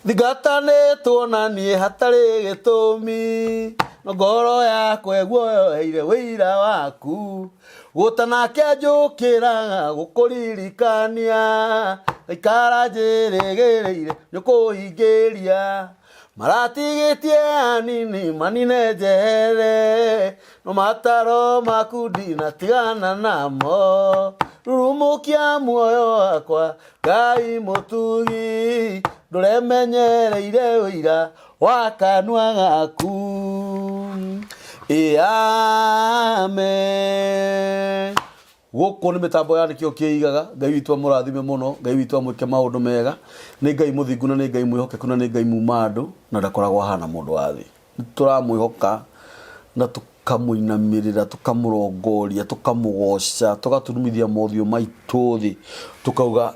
Thingatanĩtwo na niĩ hatarĩ gĩtũmi, no ngoro yakwa ĩguoyoheire ũira waku. Gũtanakĩa njũkĩraga gũkũririkania, ngaikara njĩrĩgĩrĩire nĩũkũhingĩria. Maratigĩtie anini manine njehere, no mataro maku ndinatigana namo. Rurumũkia muoyo wakwa Ngai mũtugi, ndũremenyereire ũira wa kanua gaku. Ĩ amen. Gũkũ nĩ mĩtambo ya nĩkĩo kĩigaga. Ngai witũ amũrathime mũno, Ngai witũ amwĩke maũndũ mega. Nĩ Ngai mũthingu na nĩ Ngai mwĩhokeku na nĩ Ngai muma andũ na ndakoragwo ahana mũndũ wa thĩ. Nĩ tũramwĩhoka na tũkamũinamĩrĩra, tũkamũrongoria, tũkamũgoca, tũgaturumithia mothiũ maitũ thĩ, tũkauga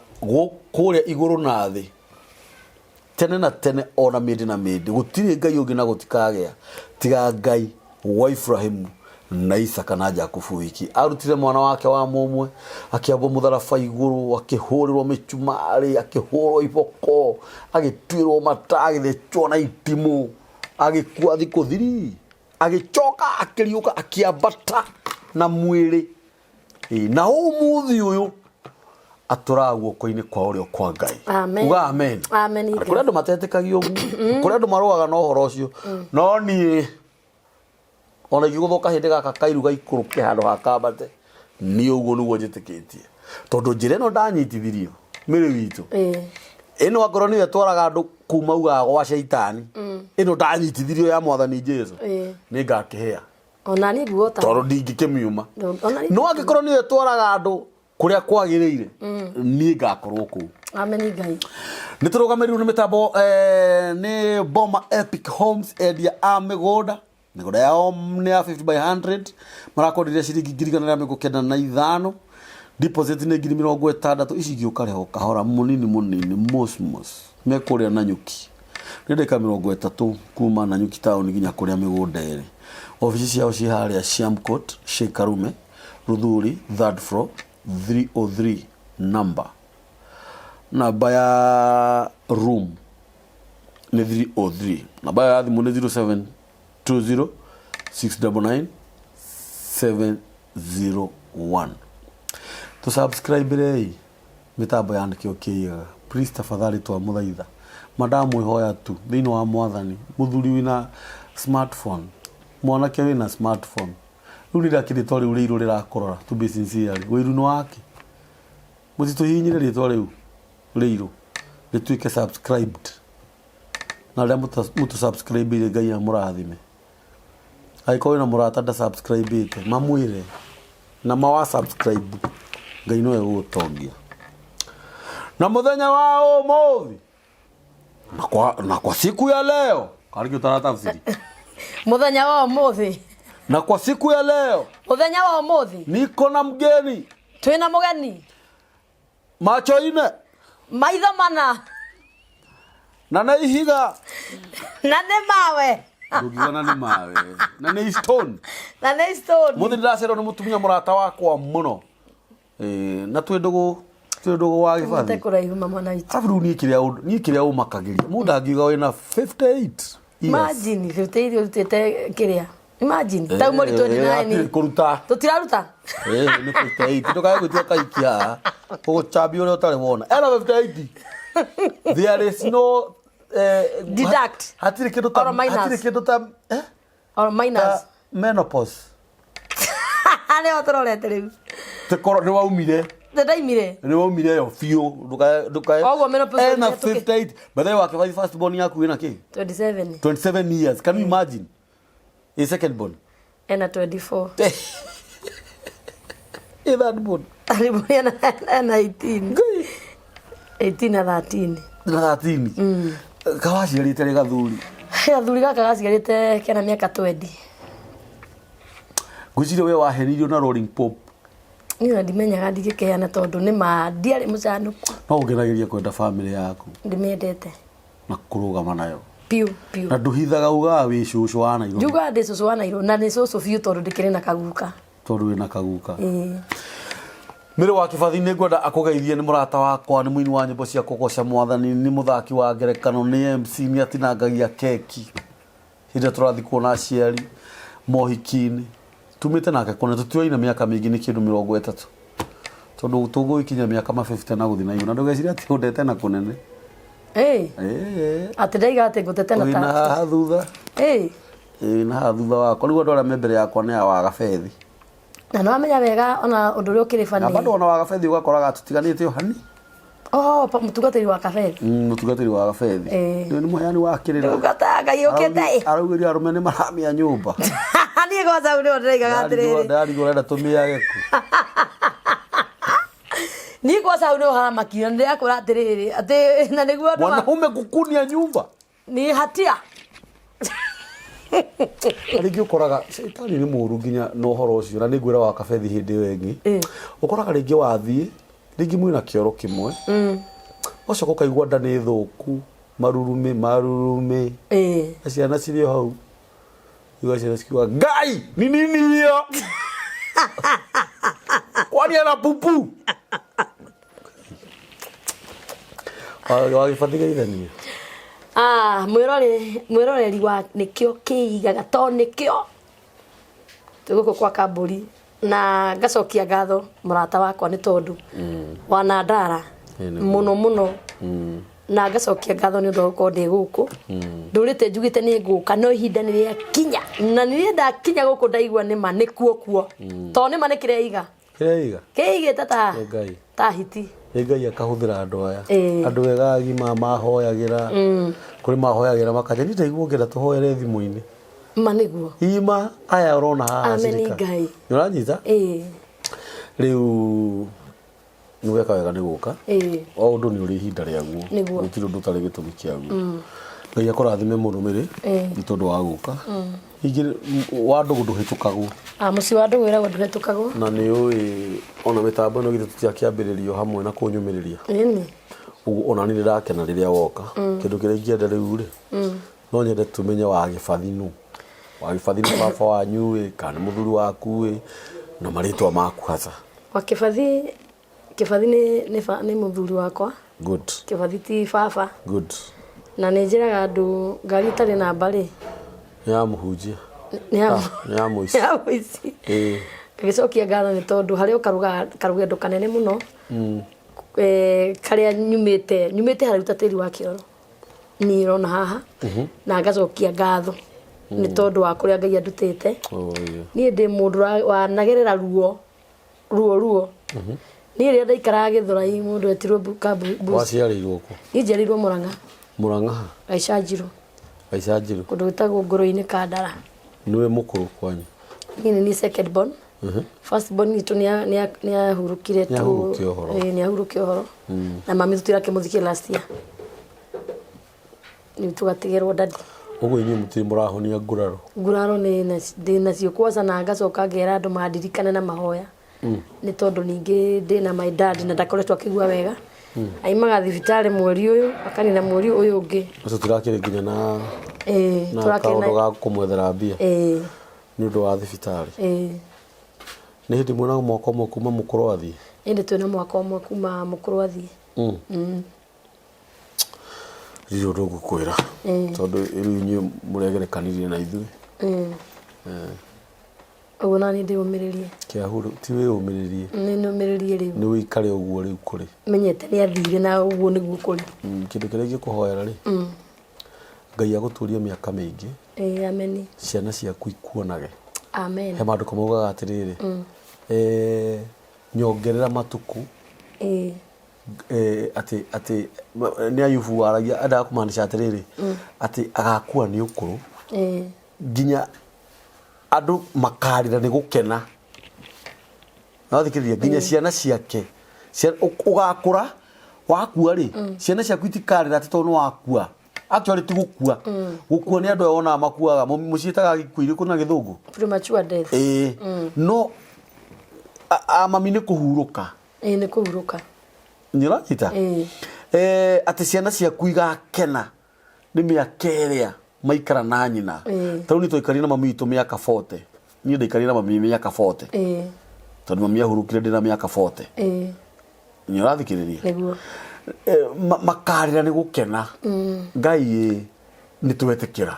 kũrĩa igũrũ na thĩ tene na tene ona mĩndĩ na mĩndĩ gũtirĩ Ngai ũngĩ na gũtikagĩa tiga Ngai wa Ibrahimu na Isaka na Jakubu wiki. Arutire mwana wake wa mũmwe akĩambwo mũtharaba igũrũ, akĩhũrĩrwo mĩcumarĩ, akĩhũrwo iboko, agĩtuĩrwo mata, agĩthecwo na itimũ, agĩkua thikũ thiri, agĩcoka akĩriũka, akĩambata na mwĩrĩ. Ĩ, na ũmũthĩ ũyũ atũraga guoko-inĩ kwa ũrĩo kwa Ngai. Amen. Uga amen. Amen. Na kũrĩ andũ matetĩkagia ũguo, kũrĩ andũ marũaga na ũhoro ũcio, no niĩ ona ingĩgũthwo kahĩndĩ gaka kairu gaikũrũke handũ ha kambate, niĩ ũguo nĩguo njĩtĩkĩtie, tondũ njĩra ĩno ndanyitithirio mĩrĩ witũ ĩno angorwo nĩyo ĩtwaraga andũ kuma ugaga gwa caitani, ĩno ndanyitithirio ya mwathani Jesu, nĩ ngakĩhĩa Ona niĩ nguo ta tondũ ndingĩkĩmiuma. Ona niĩ No angĩkorwo nĩyo ĩtwaraga andũ kũrĩa kwagĩrĩire, niĩ ngakorwo kũu. Amen Ngai. Nĩ tũrũgamĩrĩirwo nĩ mĩtambo nĩ Boma Epic Homes, endia a mĩgũnda. Mĩgũnda yao nĩ ya 50 by 100, marakwenderia ciringi 195,000, deposit nĩ 60,000, ici ingĩ ũkarĩha o kahora mũnini mũnini mosmos. Me kũrĩa Nanyuki, nĩ ndagĩka 30 kuma Nanyuki town nginya kũrĩa mĩgũnda ĩrĩ. Obici ciao ciĩ harĩa Shamcourt, Sheikh Karume, Ruthuri, third floor, 303 number. Namba ya room nĩ 303. Namba ya thimũ nĩ 0720 699 701. Tũ subscribe rei mĩtambo ya nĩkĩo kĩigaga. Please tafadhali twamũthaitha. Ma ndamwĩhoya tu thĩinĩ wa mwathani, mũthuri wĩna smartphone, mwanake wĩna smartphone, rĩu rĩrĩa kĩrĩtwa rĩu rĩirũ rĩrakũrora, to be sincere, wĩiru nĩ wake. Mũtitũhihinyire rĩtwa rĩu rĩirũ rĩtuĩke subscribed. Na arĩa mũtũ subscribe ire Ngai amũrathime. Angĩkorwo wĩna mũrata nda subscribe ĩte, mamwĩre na ma wa subscribe Ngai nowe ũgũtongia. Na mũthenya wa ũmũthĩ na kwa siku ya leo karĩkĩ ũtaratafsiri Mũthenya wa ũmũthĩ. Na kwa siku ya leo. Mũthenya wa ũmũthĩ. Niko na mgeni. Twĩna mũgeni. Macho ine. Maitho mana. Na nĩ ihiga. Na nĩ mawe. Ndũngiuga na nĩ mawe. Na nĩ stone. Na nĩ stone. Mũthĩ ndĩracerwo nĩ mũtumia mũrata wakwa mũno. Eh, na twĩ ndũgũ twĩ ndũgũ wa Tumĩte gĩbathi. kũraihu mama na itũ. Arabu rĩu niĩ kĩrĩa niĩ kĩrĩa ũmakagĩria mũndũ angiuga wĩna 58 years. Imagine 58 ũrutĩte kĩrĩa. Imagine tau mweri 29. Hatirĩ kũruta. Tũtiraruta. Eh, nĩ 58 ndũkae gwĩtua kaiki haha ũgũcambia ũrĩa ũtarĩ wona ena 58 there is no Deduct. Hatirĩ kĩndũ ta Or minus. hatirĩ kĩndũ ta Or minus. Ta menopause. Nĩho tũrorete rĩu. Tĩkorwo nĩ waumire. Nĩ ndaimire. Nĩ waumire yo biũ, ndũkae ndũkae. Koguo menopause ena nĩ 58 bethe wake vai first born yaku ĩna kĩ? 27. 27 years, can you imagine? A second born Ena 24. A third born? Karibu ena 18. 18 na 13. Na 13 kawaciarĩte rĩ gathuri? Gathuri gaka gaciarĩte kena mĩaka 20. Ngwĩciria we wahenirio na rolling pop. Niĩ ona ndimenyaga ndingĩkĩheana tondũ nĩ ma ndiarĩ mũcanũku. No ũgeragĩria kwenda famĩlĩ yaku. Ndĩmĩendete. Na kũrũgama nayo. Piũ piũ. Na ndũhithaga, ugaga wĩ cũcũ wa Nairobi. Njugaga ndĩ cũcũ wa Nairobi na nĩ cũcũ biũ tondũ ndĩkĩrĩ na kaguka. Tondũ wĩna kaguka. Ĩĩ. Mĩrĩ wa Kĩbathi nĩ ngwenda akũgeithie, nĩ mũrata wakwa, nĩ mũini wa nyĩmbo cia kũgoca mwathani, nĩ mũthaki wa ngerekano, nĩ MC, nĩ atinangagia keki hĩndĩ ĩrĩa tũrathiĩ kuona aciari mohiki-inĩ. Tumĩte nake kũnene, tũtioine mĩaka mĩingĩ, nĩ kĩndũ 30 tondũ tũgũgĩkinya mĩaka ma 50 na gũthiĩ na igũrũ, na ndũgecirie atĩ ũndete na kũnene. Ĩĩ. Ĩĩ. Atĩ ndaiga atĩ ngũtete na Wĩna ta. haha thutha. Ĩĩ. Wĩna haha thutha wakwa. Rĩu andũ arĩa me mbere yakwa nĩ a wagabethi. Na nĩ wamenya wega ona ũndũ ũrĩa ũkĩrĩ Na bani. bado ona wagabethi ũgakoraga tũtiganĩte o hani. Oh, mũtungatĩri wa kabethi. Mũtungatĩri wa gabethi. Ĩĩ. Nĩ mũheani wa kĩrĩra. Ndungata ya Ngai ũkĩte ĩ. Araugĩria arũme nĩ maramĩa nyũmba. Niĩ kwanza hau nĩho ndĩraigaga atĩrĩrĩ. Ndarigwo ũrenda tũmĩage kũ. Niĩ kwanza hau nĩho haramakire na ndĩrakwĩra atĩrĩrĩ atĩ na nĩguo andũ Mwanaume kukunia nyumba. Ni hatia. Na rĩngĩ ũkoraga caitani nĩ mũru nginya na ũhoro ũcio na nĩ ngwĩra wa kabethi hĩndĩ ĩyo ĩngĩ. Ũkoraga rĩngĩ wathiĩ rĩngĩ mwĩna kĩoro kĩmwe. Ũgacoka ũkaigua nda nĩ thũku, marurumĩ marurumĩ. Na ciana cirĩ o hau. Igua ciana cikiuga Ngai ni nini hiyo? Kwani ana pupu? Wagĩbathi geithania. Ah, mwĩrore mwĩroreri wa nĩkĩo kĩigaga to nĩkĩo twĩ gũkũ kwa kambũri na ngacokia ngatho mũrata wakwa nĩ tondũ wanandara Ĩ, nĩguo. mũno mũno na ngacokia ngatho nĩ ũndũ wa gũkorwo ndĩ gũkũ ndũrĩte njugĩte nĩ ngũka no ihinda nĩ rĩakinya na nĩ ndakinya gũkũ ndaigua nĩma nĩkuo kuo to nĩma nĩ kĩreiga Kĩreiga? Kĩigĩte ta Nĩ Ngai. ta hiti. Nĩ Ngai akahũthĩra andũ aya. Ĩĩ. Andũ ega agima mahoyagĩra. Kũrĩ mahoyagĩra makanja niĩ ndaigua ũngĩenda tũhoere thimũ-inĩ. Ma nĩguo. Ima aya ũrona haha Ameni cirika. Ngai. Nĩ ũranyita? Ĩĩ. Rĩu nĩ weka wega nĩ gũka. Ĩĩ. O ũndũ nĩ ũrĩ ihinda rĩaguo. Nĩguo. Gũtirĩ ũndũ ũtarĩ gĩtũmi kĩaguo. Ngai akũrathime mũno Mary Ĩĩ. nĩ tondũ wa gũka. Ningĩ wa ndũgũ ndũhĩtũkagwo. Ah, mũciĩ wa ndũgũ wĩragwo ndũhĩtũkagwo. Na nĩ ũĩ ona mĩtambo ĩno githĩ tũtiakĩambĩrĩrio hamwe na kũnyũmĩrĩria. Ĩni. Ũguo ona niĩ nĩndakena rĩrĩa woka. Kĩndũ kĩrĩa ingĩenda rĩu rĩ, no nyende tũmenye wa gĩbathi nũ. Wa gĩbathi nĩ baba wanyu ĩ, kana nĩ mũthuri waku ĩ, na marĩtwa maku hasa. Wa kĩbathi, kĩbathi nĩ, nĩ, nĩ mũthuri wakwa. Good. Kĩbathi ti baba. Good. Na nĩ njĩraga andũ ngari ĩtarĩ namba rĩ. Nĩ ya mũhunjia. Nĩ ya Ah, nĩ ya mũici. Nĩ ya mũici. Ĩĩ. Ngagĩcokia ngatho nĩ tondũ harĩ o karũgendo kanene mũno. Eh, karĩa nyumĩte, nyumĩte haraihu ta tĩri wa kĩoro. Niĩ ũrona haha. Na ngacokia ngatho nĩ tondũ wa kũrĩa Ngai andutĩte. Oh, yeah. Niĩ ndĩ mũndũ wanagerera ruo ruo ruo niĩ rĩrĩa ndaikaraga gĩthũrai mũndũ etirwo Waciarĩirwo kũ? Niĩ njiarĩirwo Mũrang'a. Mũrang'a ha? Gaicanjirũ. Gaicanjirũ. Kũndũ gwĩtagwo Ngũrũ-inĩ Kandara. Nĩwe mũkũrũ kwanyu? Niĩ nĩ niĩ second born. First born witũ nĩahurũkire tu. Nĩahurũke ũhoro. Ĩĩ nĩahurũke ũhoro. Na mami tũtirakĩmũthikia last year. Rĩu tũgatigĩrwo daddy. Ũguo inyuĩ mũtirĩ mũrahonia nguraro? Nguraro ndĩ nacio kwanza na ngacoka ngera andũ mandirikane na mahoya. Nĩ tondũ ningĩ ndĩna my dad na ndakoretwo akĩigua wega. Aimaga thibitarĩ mweri ũyũ akanina mweri ũyũ ũngĩ. Ũcio tũrakĩrĩ nginya na Ĩĩ, na tũrakĩrĩ na kaũndũ ga kũmwethera mbia Ĩĩ. nĩ ũndũ wa thibitarĩ. Ĩĩ. Nĩ hĩndĩ mwĩna mwaka ũmwe kuma mũkũrũ athiĩ? Ĩndĩ twĩna mwaka ũmwe kuma mũkũrũ athiĩ. Ndirĩ ũndũ ngũkwĩra tondũ rĩu inyuĩ mũregerekanirie na ithuĩ. Ũguo nani ndĩũmĩrĩrie. Kĩahuru ti wĩyũmĩrĩrie. Nĩ nũmĩrĩrie rĩu. Nĩ wĩikare ũguo rĩu kũrĩ. Menyete nĩ athire na ũguo nĩguo kũrĩ. Kĩndũ kĩrĩa ingĩkũhoera rĩ, Ngai agũtũrie mĩaka mĩingĩ. Ĩĩ ameni. Ciana ciaku ikuonage. Amen. He maandĩko maugaga atĩrĩrĩ, nyongerera matukũ. Ĩĩ. Atĩ atĩ nĩ Ayubu waragia endaga kũmaanisha atĩrĩrĩ, atĩ agakua nĩ ũkũrũ nginya andũ makarĩra nĩ gũkena. Wathikĩrĩria nginya ciana ciake ũgakũra wakua rĩ, ciana ciaku itikarĩra atĩ tondũ nĩ wakua. Actually ti gũkua. Gũkua nĩ andũ aya wonaga makuaga, mũciĩtaga gĩkuũ irĩkũ na gĩthũngũ? Premature death. Ĩĩ. No a mami nĩ kũhurũka. Ĩĩ nĩ kũhurũka. Nĩ ũranyita? Ĩĩ. Atĩ ciana ciaku igakena nĩ mĩaka ĩrĩa maikara na nyina. Ĩĩ. Ta rĩu niĩ twaikarire na mami witũ mĩaka 40. Niĩ ndaikarire na mami mĩaka 40. Ĩĩ. Tondũ mami ahurũkire ndĩ na mĩaka 40. Nĩ ũrathikĩrĩria? Nĩguo. Makarĩra nĩ gũkena. Ngai ĩ, nĩ twetĩkĩra.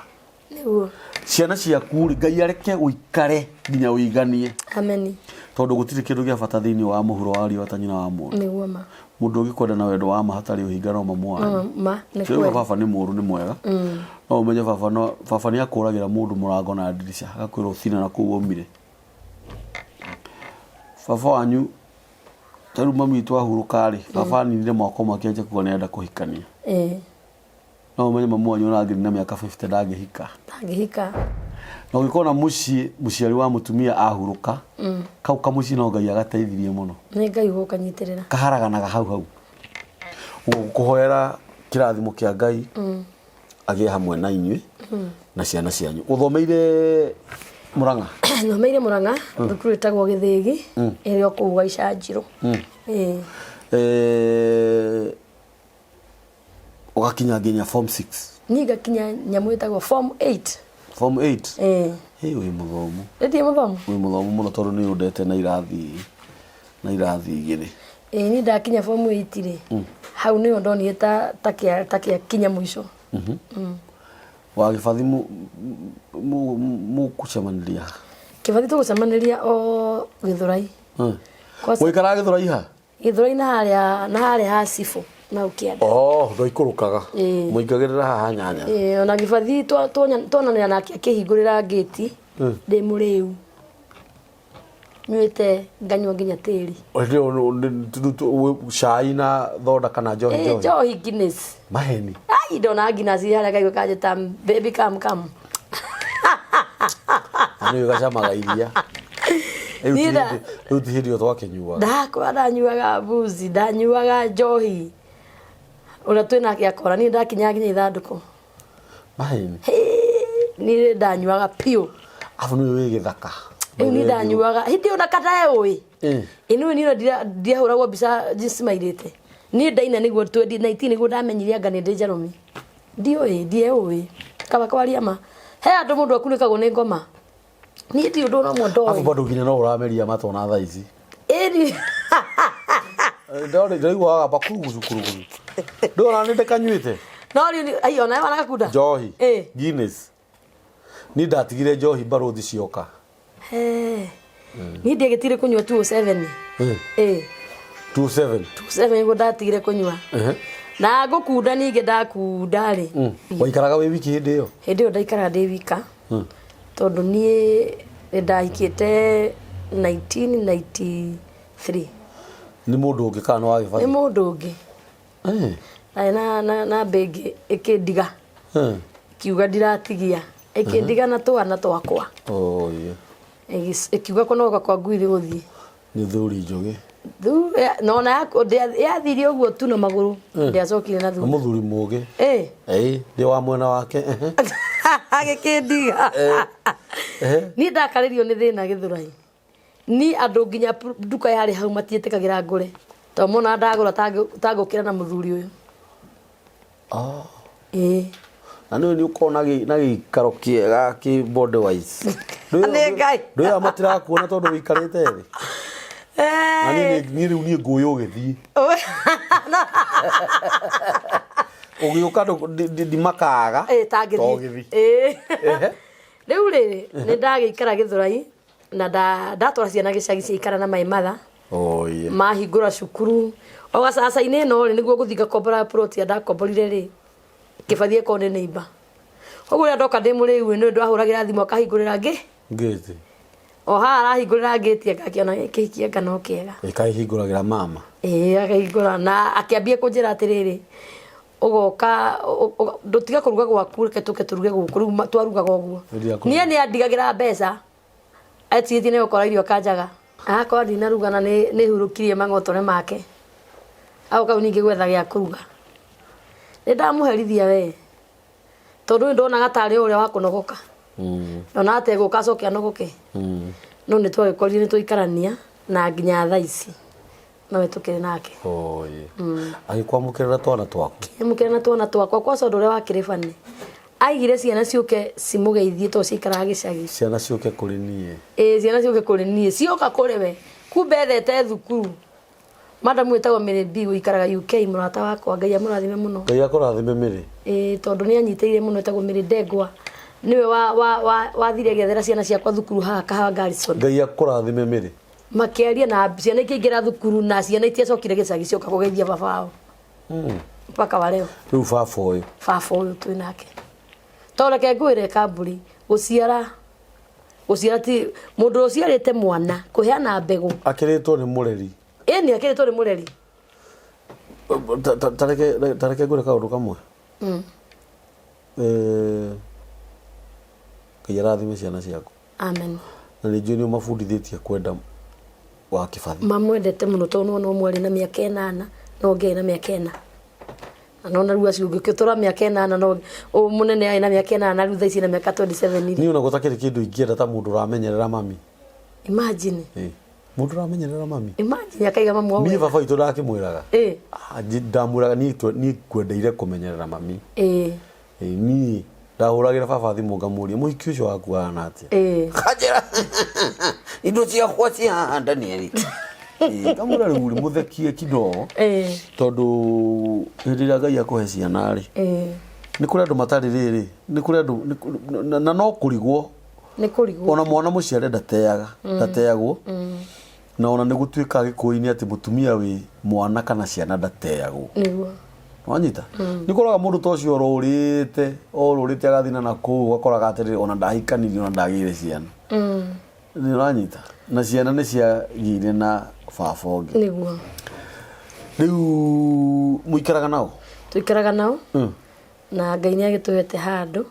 Nĩguo. Ciana ciaku rĩ, Ngai areke ũikare nginya ũiganie. Ameni. Tondũ gũtirĩ kĩndũ gĩa bata thĩinĩ wa mũhuro wa riũa ta nyina wa mũndũ. Nĩguo ma. Mũndũ ũngĩkwenda na wendo wa ma hatarĩ ũhinga no mamu wanyu. Ma nĩ Rĩu kweli. baba nĩ mũũru nĩ mwega. No ũmenye baba no baba nĩ akũragĩra mũndũ mũrango na ndirica agakwĩra ũcina na kũu waumire. Baba wanyu ta rĩu mami witũ ahurũka rĩ, baba aninire mwaka ũmwe akĩanjia kuga nĩ arenda kũhikania. No ũmenye mamu wanyu ona angĩnina mĩaka 50 ndangĩhika. Ndangĩhika. Na ũngĩkorwo na mũciĩ mũciari wa mũtumia ahurũka, kau kamũciĩ no Ngai agateithirie mũno. Nĩ Ngai ũgũkanyitĩrĩra. Kaharaganaga hau hau. Ũguo ngũkũhoera kĩrathimo kĩa Ngai agĩe hamwe na inyuĩ na ciana cianyu. Ũthomeire Murang'a? Thomeire Murang'a, thukuru ĩtagwo Gĩthĩgi, ĩrĩ o kũu Gaicanjirũ. Ũgakinya nginya form 6? Niĩ ngakinya nyamũ ĩtagwo form 8. Form 8? Hĩ, wĩ mũthomu. Nĩ mũthomu? Wĩ mũthomu mũno tondũ nĩ ũndete na irathi na irathi igĩrĩ. Ĩĩ niĩ ndakinya form 8 rĩ, hau nĩho ndonire ta kĩa ta kĩa kinya mũico. Wa gĩbathi mũkũcemanĩria ha? Kĩbathi tũgũcemanĩria o Gĩthũrai. Kwanza- Ũikaraga Gĩthũrai ha? Gĩthũrai na harĩa na harĩa ha cibũ na ũkĩanda. Oh, ndwaikũrũkaga. Ĩĩ. Mũingagĩrĩra haha nyanya. Ĩĩ ona gĩbathi twonanĩra nake akĩhingũrĩra ngĩti ndĩ mũrĩu. Nyuĩte nganyua nginya tĩri. Hĩndĩ ĩyo cai na thonda kana njohi Ĩĩ njohi? njohi Guinness. Maheni. Ai ndona Guinness harĩa ngaigua kanjĩta baby come come. Na nĩ gacamaga iria. Rĩu ti Niĩ rĩu ti hĩndĩ ĩyo twakĩnyuaga. Ndakwa ndanyuaga mbuzi, ndanyuaga njohi. Ũrĩa twĩ nake akora niĩ ndakinya nginya ithandũkũ. Maheni. Niĩ ndanyuaga piũ. Abu nĩ wĩ gĩthaka. Rĩu niĩ ndanyuaga hĩndĩ ĩyo na katae ũĩ. Ĩ nĩũĩ niĩ ndiahũragwo mbica cimairĩte. Niĩ ndaina nĩguo 2019 nĩguo ndamenyire anga nĩ ndĩ njarũmi. Ndiũĩ, ndieũĩ. Kaba kwaria ma. He andũ mũndũ akunĩkagwo nĩ ngoma. Niĩ ndirĩ ũndũ ona ũmwe Abu ndoĩ. bado nginya no ũrameria matona thaa ici. Ĩni. Ndĩraigua wagamba kurugucu kurugucu. Ndũrona nĩ ndĩkanyuĩte? No rĩu ai ona wana gakunda. Njohi. Ĩ. Guinness. Niĩ ndatigire njohi mbarũthi cioka. He. Niĩ ndiagĩtigire kũnyua 207. Ĩ. 27. 207 nĩguo ndatigire kũnyua. Na ngũkunda ningĩ ndakunda rĩ. Waikaraga wĩ wiki hĩndĩ ĩyo? Hĩndĩ ĩyo ndaikaraga ndĩ wika. Tondũ niĩ nĩ ndahikĩte 1993. Nĩ mũndũ ũngĩ kana nĩ wa gĩbathi? Nĩ mũndũ ũngĩ. Ndarĩ na mbĩngĩ ĩkĩndiga. Kiuga ndiratigia. Ĩkĩndiga na twana twakwa. Oh, yeah. Ĩkiuga kũnogoka kwa ngui nĩ gũthiĩ. Nĩ thuri njũgĩ. No ona yathire ũguo tu na magũrũ. Ndĩacokire na Nĩ thutha. mũthuri mũgĩ. Ĩ. Ĩ, ndĩ wa mwena wake. Agĩkĩndiga. Niĩ ndakarĩrio nĩ thĩna Gĩthũrai. Niĩ andũ nginya nduka yarĩ hau matiĩtĩkagĩra ngũre. Tondũ monaga ndagũra ta ngũkĩra na mũthuri ũyũ. Ĩ. Na nĩ nĩ ũkoragwo na gĩikaro kĩega kĩ body wise. Nĩ Ngai. Ndwĩra matirakuona tondũ ũikarĩte thĩ. Na niĩ rĩu niĩ ngũĩ ũgĩthiĩ. Ũgĩũka ndimakaga. Ĩ tangĩthiĩ. To ũgĩthiĩ. Ĩ. Rĩu rĩ, nĩ ndagĩikara Gĩthũrai na ndatwara ciana gĩcagi ciaikara na my mother. Oh, yeah. Mahingũra cukuru. O gacaca-inĩ ĩno rĩ, nĩguo ngũthiĩ ngakombora plot ĩrĩa ndakomborire rĩ, kĩbathi ĩkorwo nĩ neighbor. Koguo rĩrĩa ndoka ndĩ mũrĩu nĩ ndwahũragĩra thimũ akahingũrĩra ngĩ. Ngĩti. O haha arahingũrĩra ngĩti agakĩona kĩhiki anga no kĩega. Ĩkahingũragĩra mama. Ĩĩ akahingũra na akĩambia kũnjĩra atĩrĩrĩ, ũgoka ndũtiga kũruga gwaku reke tũke tũruge gũkũ rĩu twarugaga ũguo. Niĩ nĩ andigagĩra mbeca etigĩtie nĩ gũkora irio kanjaga. Akorwo ndinaruga na nĩ hurũkirie mang'otore make. Agoka rĩu ningĩ gwetha gĩa kũruga. Nĩ ndamũherithia we. Tondũ nĩ ndonaga tarĩ ũrĩa wa kũnogoka. Ndonaga ta egũka acoke anogoke. No nĩ twagĩkorire nĩ twaikarania na nginya thaa ici nowe tũkĩrĩ nake. Oh, yeah. Agĩkwamũkĩra na twana twaku? Akĩnyamũkĩra na twana twakwa kwanza ũndũ ũrĩa wakĩrĩ bani. Aigire ciana ciũke cimũgeithie tondũ ciaikaraga gĩcagi. Ciana ciũke kũrĩ niĩ. Ĩĩ ciana ciũke kũrĩ niĩ. Cioka kũrĩ we. Kumbe ethete thukuru. Madam wĩtagwo Mary B ũikaraga UK mũrata wakwa Ngai amũrathime mũno. Ngai akũrathime Mary. Ĩĩ tondũ nĩ anyitĩrĩire mũno etagwo Mary Ndengwa. Nĩwe wa wa wa wathire agĩethera ciana ciakwa thukuru haha Kahawa Garrison. Ngai akũrathime Mary. Makĩaria na ciana ikĩingĩra thukuru na ciana itiacokire gĩcagi cioka kũgeithia baba wao. Mpaka wa leo. Rĩu baba ũyũ. Baba ũyũ twĩ nake. To reke ngwĩre kamburi gũciara gũciara ti mũndũ ũciarĩte mwana kũheana mbegũ. Akĩrĩtwo nĩ mũreri. Ĩni akĩrĩtwo nĩ mũreri. Ta reke ngwĩre kaũndũ kamwe. Eh, Ngai arathime ciana ciaku. Amen. Na nĩ njũĩ nĩ ũmabundithĩtie kwenda wa kĩbathi. Mamwendete mũno tondũ nĩwona ũmwe arĩ na mĩaka ĩnana na ũngĩ arĩ na mĩaka ĩna. Na nona rĩu acio ũngĩtũra mĩaka ĩnana no ũyũ mũnene arĩ na mĩaka ĩnana rĩu thaa ici ena mĩaka 27 rĩ. Niĩ ona gũtakĩrĩ kĩndũ ingĩenda ta mũndũ ũramenyerera mami. Imagine. Ĩ. Mũndũ ũramenyerera mami. Imagine akaiga mamu wao Niĩ wega. baba witũ ndakĩmwĩraga. Ĩ. Ah, ndamwĩraga niĩ niĩ ngwendeire kũmenyerera mami. Ĩ. Ĩ, niĩ ndahũragĩra baba thimũ ngamũria mũhiki ũcio waku ahana atĩa. Ĩ. Kanjĩra indo ciakwa ciĩ haha Danieli. Ĩ, ngamwĩra rĩu rĩ mũthekie kidogo. Ĩ. Tondũ hĩndĩ ĩrĩa Ngai akũhe ciana rĩ, Ĩ. nĩ kũrĩ andũ matarĩ rĩrĩ, nĩ kũrĩ andũ na no kũrigwo. Nĩ kũrigwo. Ona mwana mũciare ndateaga, ndateagwo. Na ona nĩ gũtuĩkaga gĩkũyũ-inĩ atĩ mũtumia wĩ mwana kana ciana ndateagwo. Nĩguo. Wanyita? Nĩ ũkoraga mũndũ ta ũcio orũrĩte, orũrĩte agathiĩ na nakũu ũgakoraga atĩrĩrĩ ona ndahikanirie ona ndagĩire ciana. Nĩ ũranyita? Na ciana nĩ ciagĩire na baba ũngĩ. Nĩguo. Rĩu mũikaraga nao? Tũikaraga nao. Na Ngai nĩ agĩtũhete handũ.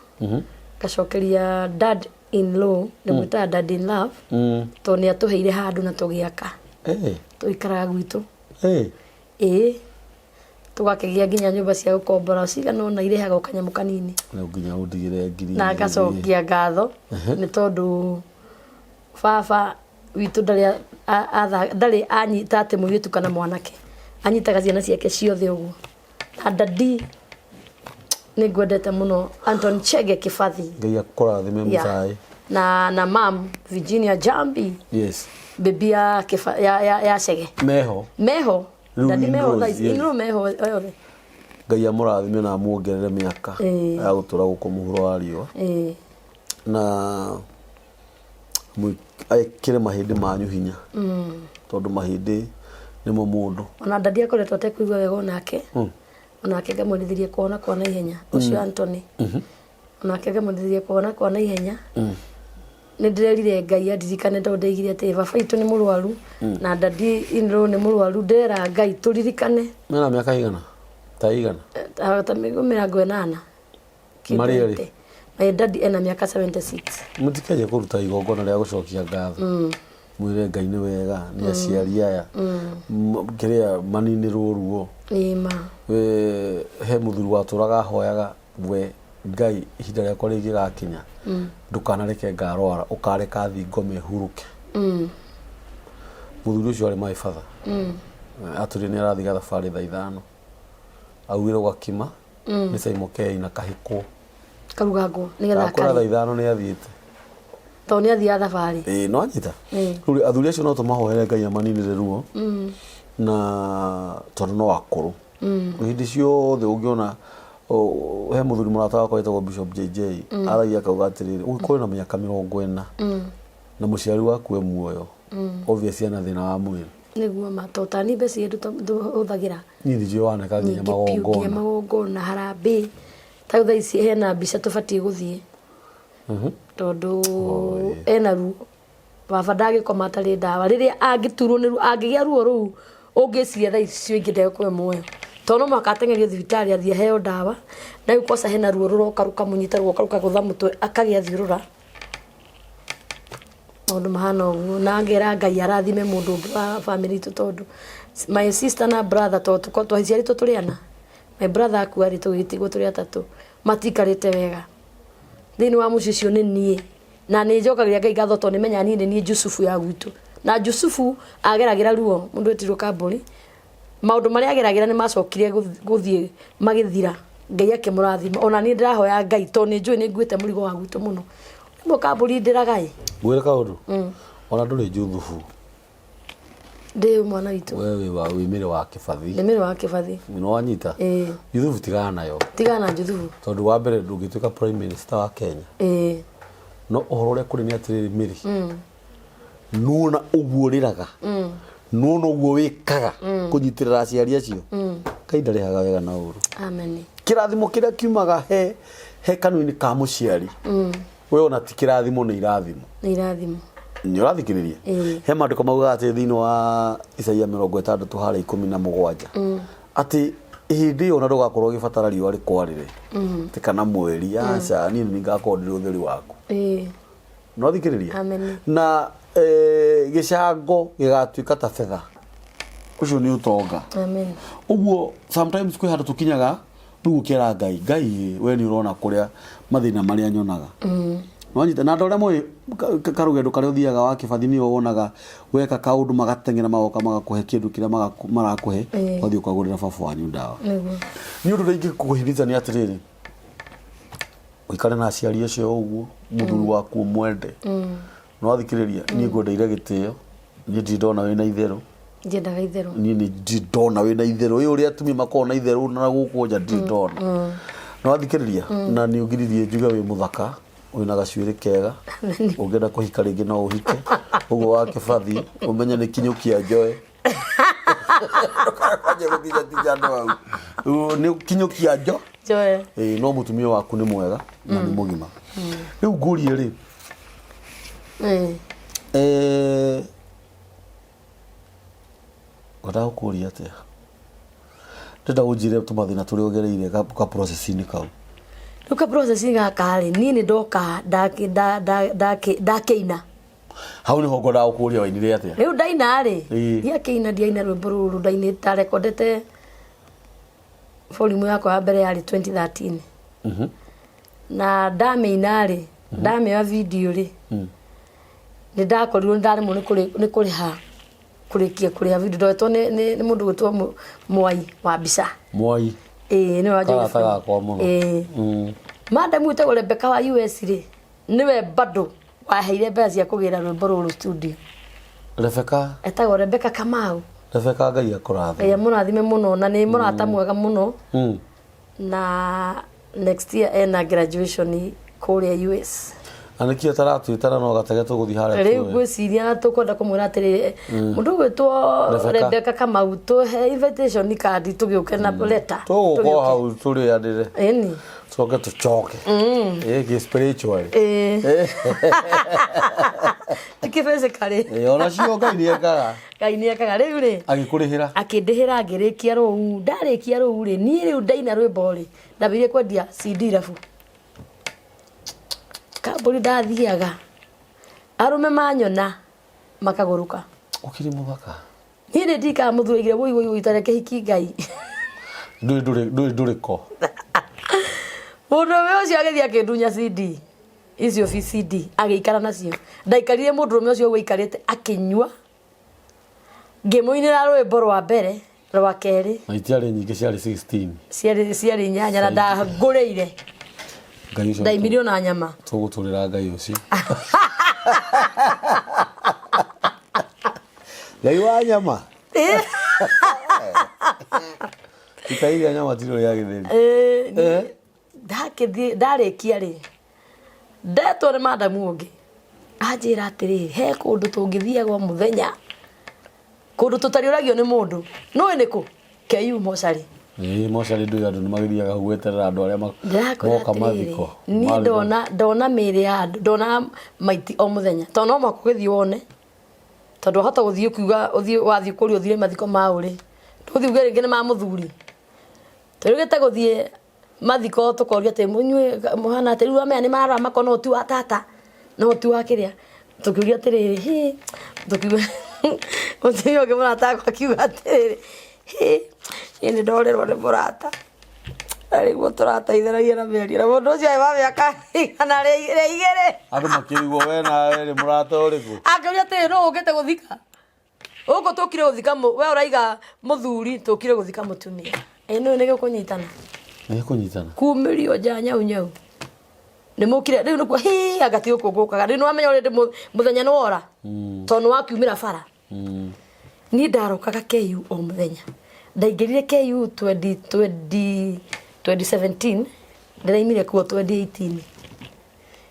Ngacokeria dad in law, ndĩmwĩtaga dad in love. Tondũ nĩ atũheire handũ na tũgĩaka. Tũikaraga gwitũ. Ĩĩ. Tũgakĩgĩa nginya nyũmba cia gũkombora cigana ũna irĩhaga o kanyamũ kanini. Rĩu nginya ũndigĩre ngiri Na ngacokia ngatho nĩ tondũ baba witũ ndarĩ ndarĩ anyita atĩ mũirĩtu kana mwanake. Anyitaga ciana ciake ciothe ũguo. Na dadi nĩ ngwendete mũno Anton Chege Kibathi. Ngai akũrathime mũcai. Na mam Virginia Jambi. Yes. Bibi ya Kiba, ya, ya, ya Chege. Meho. Meho. Rĩu Dadi meho in-laws, thaa ici. yes. In-law meho yothe. Ngai amũrathime na amuongerere mĩaka ya gũtũra gũkũ mũhuro wa riũa. Na ekĩre mahĩndĩ manyu hinya. Tondũ mahĩndĩ nĩmo mũndũ. Ona dadi akoretwo atekũigua wega onake. Onake ngamwendithirie kuona kwa naihenya. Ũcio Anthony. Onake ngamwendithirie kuona kwa naihenya. Nĩ ndĩrerire Ngai andirikane tondũ ndeigire atĩ baba witũ nĩ mũrwaru na dadi in-law nĩ mũrwaru ndĩrera Ngai tũririkane. Mena mĩaka igana? Ta igana? Ta mĩrongo ĩnana. Marĩ erĩ? My daddy ena mĩaka 76. Mũtikerie kũruta igongona rĩa gũcokia ngatho. Mwĩre Ngai nĩ wega nĩ aciari aya. Kĩrĩa maninĩrwo ruo. Ĩĩ ma. He mũthuri watũraga ahoyaga we Ngai ihinda rĩakwa rĩngĩgakinya ndũkanareke ngarwara ũkareka thiĩ ngome hurũke. Mũthuri ũcio arĩ my father. Atũrire nĩ arathiĩ gathabarĩ thaa ithano. Augire gwakima nĩ Saimokei na kahĩkwo. Karugangwo nĩgetha Akora thaa akarĩe. ithano nĩ athiĩte. Tondũ nĩ athiaga thabarĩ. Ĩĩ no anyita. Rĩu athuri acio no tũmahoere Ngai amaninĩre ruo. Na tondũ no akũrũ. Hĩndĩ ciothe ũngĩona he mũthuri mũrata wakwa wĩtagwo Bishop JJ aragia akauga atĩrĩrĩ ũngĩkorwo na mĩaka mĩrongo ĩna na mũciari waku e muoyo obviously ena thĩna wa mwĩrĩ. Nĩguo ma tondũ ta niĩ mbeca iria hũthagĩra Niĩ ndijũĩ waneka nginya nyingĩ biũ nginya magongona. magongona harambee. Ta rĩu thaa ici hena mbica tũbatiĩ gũthiĩ tondũ ena ruo. Baba ndangĩkoma atarĩ ndawa. Rĩrĩa angĩturwo nĩ ruo, angĩgĩa ruo rũu ũngĩciria thaa icio ingĩ ndegũkorwo e muoyo. Tondũ no mũhaka ateng'erio thibitarĩ athiĩ aheo ndawa. Na rĩu kwaca hena ruo rũroka rũkamũnyita rũgoka rũkagũtha mũtwe akagĩa thiũrũra. Maũndũ mahana ũguo. Na ngera Ngai arathime mũndũ ũngĩ wa bamĩrĩ itũ tondũ my sister na brother tondũ twaciarĩtwo tũrĩ ana. My brother akua rĩ tũgĩtigwo tũrĩ atatũ. Matiikarĩte wega. Thĩinĩ wa mũciĩ ũcio nĩ niĩ. Na nĩ njokagĩria Ngai ngatho tondũ nĩ menyaga niĩ nĩ niĩ Jusufu ya gwitũ. Na Jusufu ageragĩra ruo mũndũ wetirwo Kambũri. Maũndũ marĩa ageragĩra nĩ macokire gũthiĩ magĩthira. Ngai akĩmũrathima. Ona niĩ ndĩrahoya Ngai tondũ nĩ njũĩ nĩ nguĩte mũrigo wa gwitũ mũno. Rĩmwe Kambũri ndĩraga ĩ. Ngwĩre kaũndũ? Ona ndũrĩ Juthubu. Ndĩ mwana witũ. We wĩ wa wĩ mĩrĩ wa Kĩbathi. Ndĩ mĩrĩ wa Kĩbathi. Nĩ wanyita? Ĩĩ. Juthubu tigana nayo. Tigana na Juthubu. Tondũ wa mbere ndũngĩtuĩka prime minister wa Kenya. Ĩĩ. No ũhoro ũrĩa kũrĩ nĩ atĩrĩrĩ Mary. Nuona ũguo ũrĩraga. Nuona ũguo wĩkaga kũnyitĩrĩra aciari acio. Ngai ndarĩhaga wega na ũru. Amen. Kĩrathimo kĩrĩa kiumaga he he kanua-inĩ ka mũciari. We ona ti kĩrathimo nĩ irathimo. Nĩ irathimo. Nĩ ũrathikĩrĩria? Ĩĩ. He maandĩko maugaga atĩ thĩinĩ wa Isaia 67 harĩa 17 atĩ hĩndĩ ĩyo ona ndũgakorwo ũgĩbatara riũa rĩkwarĩre atĩ kana mweri aca niĩ nĩ ngakorwo ndĩ ũtheri waku. Ĩĩ. Nĩ wathikĩrĩria? Amen. Na eh, gĩcango gĩgatuĩka ta betha. Ũcio nĩ ũtonga. Amen. Ũguo sometimes kwĩ handũ tũkinyaga rĩu ũkera Ngai, Ngai we nĩ ũrona kũrĩa mathĩna marĩa nyonaga. Nĩwanyita na andũ arĩa moĩ karũgendo karĩa ũthiaga wa kĩbathi nĩo wonaga weka kaũndũ magateng'era magoka magakũhe kĩndũ kĩrĩa marakũhe ũgathiĩ ũkagũrĩra baba wanyu ndawa. Nĩguo. Nĩ ũndũ ũrĩa ingĩkũhitha nĩ atĩrĩrĩ, ũikare na aciari acio ũguo, mũthuri waku ũmwende. Nĩwathikĩrĩria, niĩ ngwendeire gĩtĩo, niĩ ndirĩ ndona wĩna itherũ. Ndiendaga itherũ. Niĩ nĩ ndirĩ ndona wĩna itherũ. Ĩ ũrĩa atumia makoragwo na itherũ na gũkũ nja ndirĩ ndona. Nĩwathikĩrĩria, na nĩ ũngiririe njuge wĩ mũthaka, wĩna gacuĩrĩ kega, ũngĩenda kũhika rĩngĩ no ũhike. Ũguo wa kĩbathi, ũmenye nĩ kinyũkia njoe. Ndũkanjie gũtinjatinja andũ hau. Nĩ kinyũkia njo. Njoe. Ĩĩ, no mũtumia waku nĩ mwega na nĩ mũgima. Rĩu ngũrie rĩ, Ĩĩ. Ngwendaga gũkũria atĩa? Ndĩrenda ũnjĩre tũmathĩna tũrĩa ũgereire ka process-inĩ kau. Rĩu ka process gaka rĩ, niĩ nĩ ndoka ndakĩina. Hau nĩho ngwendaga gũkũria wainire atĩa? Rĩu ndaina rĩ, Ĩĩ. ndiakĩina ndiaina rwĩmbo rũrũ ndainĩte ndarekondete volume yakwa ya mbere yarĩ 2013. Na ndamĩina rĩ, ndamĩoya video rĩ, nĩ ndakorirwo nĩ ndaremwo nĩ kũrĩha kũrĩkia kũrĩha video ndoetwo nĩ nĩ nĩ mũndũ gwĩtwo Mwai wa mbica. Mwai. Ĩĩ nĩwe wanjĩrĩire Karata gakwa mũno. Ĩĩ. Madam wĩtagwo Rebecca wa US rĩ, nĩwe bado waheire mbeca cia kũgĩra rwĩmbo rũrũ studio. Rebecca. Etagwo Rebecca Kamau. Rebecca Ngai akũrathime. Ngai amũrathime mũno na nĩ mũrata mwega mũno. Na next year ena graduation kũrĩa US. Na nĩkĩo taratwĩtana no gatege tũgũthiĩ harĩa Rĩu tuoe. ngwĩciria tũkwenda kũmwĩra atĩrĩrĩ mũndũ ũgwĩtwo Rebecca. Rebecca Kamau tũhe invitation card tũgĩũke na letter. Tũgũka Tũgĩũke. hau tũrĩanĩre. Ĩni. Tũcoke tũcoke. Ĩĩ kĩ spiritually. Ĩĩ. Ti kĩ physically. Ĩĩ ona cio Ngai nĩ ekaga. Ngai nĩ ekaga rĩu rĩ. Agĩkũrĩhĩra. Akĩndĩhĩra ngĩrĩkia rũu ndarĩkia rũu rĩ niĩ rĩu ndaina rwĩmbo rĩ ndambĩrĩirie kwendia CD irabu kambuni ndathiaga arũme manyona makagũrũka. Ũkĩrĩ mũthaka. Niĩ nĩ ndikaga mũthuri aigire wũi wũi wũi tareke hiki Ngai. Ndũrĩ ndũrĩ ndũrĩ ndũrĩ ko. Mũndũ ũmwe ũcio agĩthiĩ akĩndunya CD icio VCD agĩikara nacio ndaikarire mũndũrũme ũcio ũguo aikarĩte akĩnyua ngĩmũinĩra rwĩmbo rwa mbere rwa kerĩ. Na itiarĩ nyingĩ ciarĩ 16. Ciarĩ ciarĩ inyanya na ndangũrĩire. Ngai ũcio Ndaimirio na nyama. Tũgũtũrĩra Ngai ũcio. Ngai wa nyama. Itairia nyama ti rĩa gĩtheri. Ĩĩ, ndakĩthiĩ ndarĩkia rĩ ndetwo nĩ madamu ũngĩ anjĩra atĩrĩrĩ he kũndũ tũngĩthiaga o mũthenya kũndũ tũtariũragio nĩ mũndũ nũĩ nĩ kũ KU mocarĩ. Ĩĩ mocarĩ ndũĩ andũ nĩ magĩthiaga hau gweterera andũ arĩa Ndĩrakwĩra moka atĩrĩrĩ, mathiko. niĩ ndona ndona mĩĩrĩ ya andũ ndona maiti o mũthenya tondũ no mũhaka ũgĩthiĩ wone tondũ wahota gũthiĩ ũkiuga ũthiĩ wathiĩ kũrĩa ũthire mathiko ma ũrĩ ndũgũthiĩ uge rĩngĩ nĩ ma mũthuri tũrĩgĩte gũthiĩ mathiko tũkoria atĩ mũnyue mũhana atĩ rĩu amenya nĩ marora makona ũyũ ti wa tata na ũyũ ti wa kĩrĩa tũkiuria atĩrĩrĩ hĩ tũkiuga mũtumia ũngĩ mũrata wakwa akiuga atĩrĩrĩ hĩ niĩ nĩ ndorĩrwo nĩ mũrata na rĩguo tũrateithanagia na mĩario na mũndũ ũcio arĩ wa mĩaka 102. Andũ makĩrigwo we nawe rĩ mũrata ũrĩkũ? Akĩũria atĩrĩ nũ ũkĩte gũthika? Gũkũ tũkire gũthika we ũraiga mũthuri tũkire gũthika mũtumia. Ĩ nũĩ nĩ gĩkũnyitana? Nĩ gĩkũnyitana. Kumĩrio nja nyau nyau. Nĩ mũkire rĩu nĩkuo hĩ anga ti gũkũ ngũkaga. Rĩu nĩ wamenya ũrĩa mũthenya nĩ wora. Tondũ nĩ wakiumĩra bara. Niĩ ndarokaga KU o mũthenya. Ndaingĩrire KU 2020 2017 ndĩraimire kuo 2018.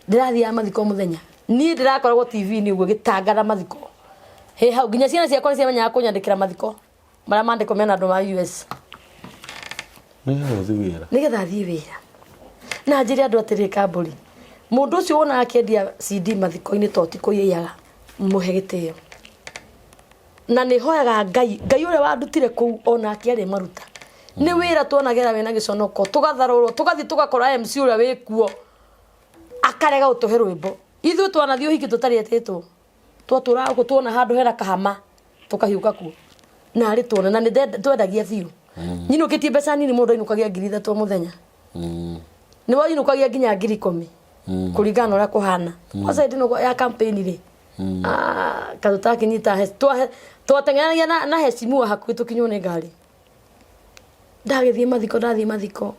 Ndĩrathiaga mathiko o mũthenya. Niĩ ndĩrakoragwo TV-inĩ ũguo gĩtangatha mathiko. Hĩ hau nginya ciana ciakwa nĩ ciamenyaga kũnyandĩkĩra mathiko marĩa mandĩko mena andũ ma US. Nĩgetha ũthiĩ wĩra. Nĩgetha thiĩ wĩra. Na njĩre andũ atĩrĩ kambũri, mũndũ ũcio wonaga akĩendia CD mathiko-inĩ to ti kũiyaga, mũhe gĩtĩo. Na nĩ hoyaga Ngai, Ngai ũrĩa wandutire kũu onake arĩ maruta. Nĩ wĩra tuonagĩra wĩna gĩconoko, tũgatharũrwo, tũgathiĩ tũgakora MC ũrĩa wĩkuo, akarega gũtũhe rwĩmbo. Ithuĩ twanathiĩ ũhiki tũtarĩ etĩtwo. Twatũraga gũkũ tuona handũ hena kahama, tũkahiũka kuo. Narĩ tuone, na nĩ twendagia biũ. Nyinũkĩtie mbeca nini mũndũ ainũkagia 3,000 o mũthenya. Nĩ wainũkagia nginya 10,000. Kũringana na ũrĩa kũhana. Kwanza hĩndĩ ĩno ya campaign rĩ, Ah, kaĩ tũtakĩnyita twateng'eranagia na heshimiwa hakuhĩ tũkinywo nĩ ngari. Ndagĩthiĩ mathiko, ndathiĩ mathiko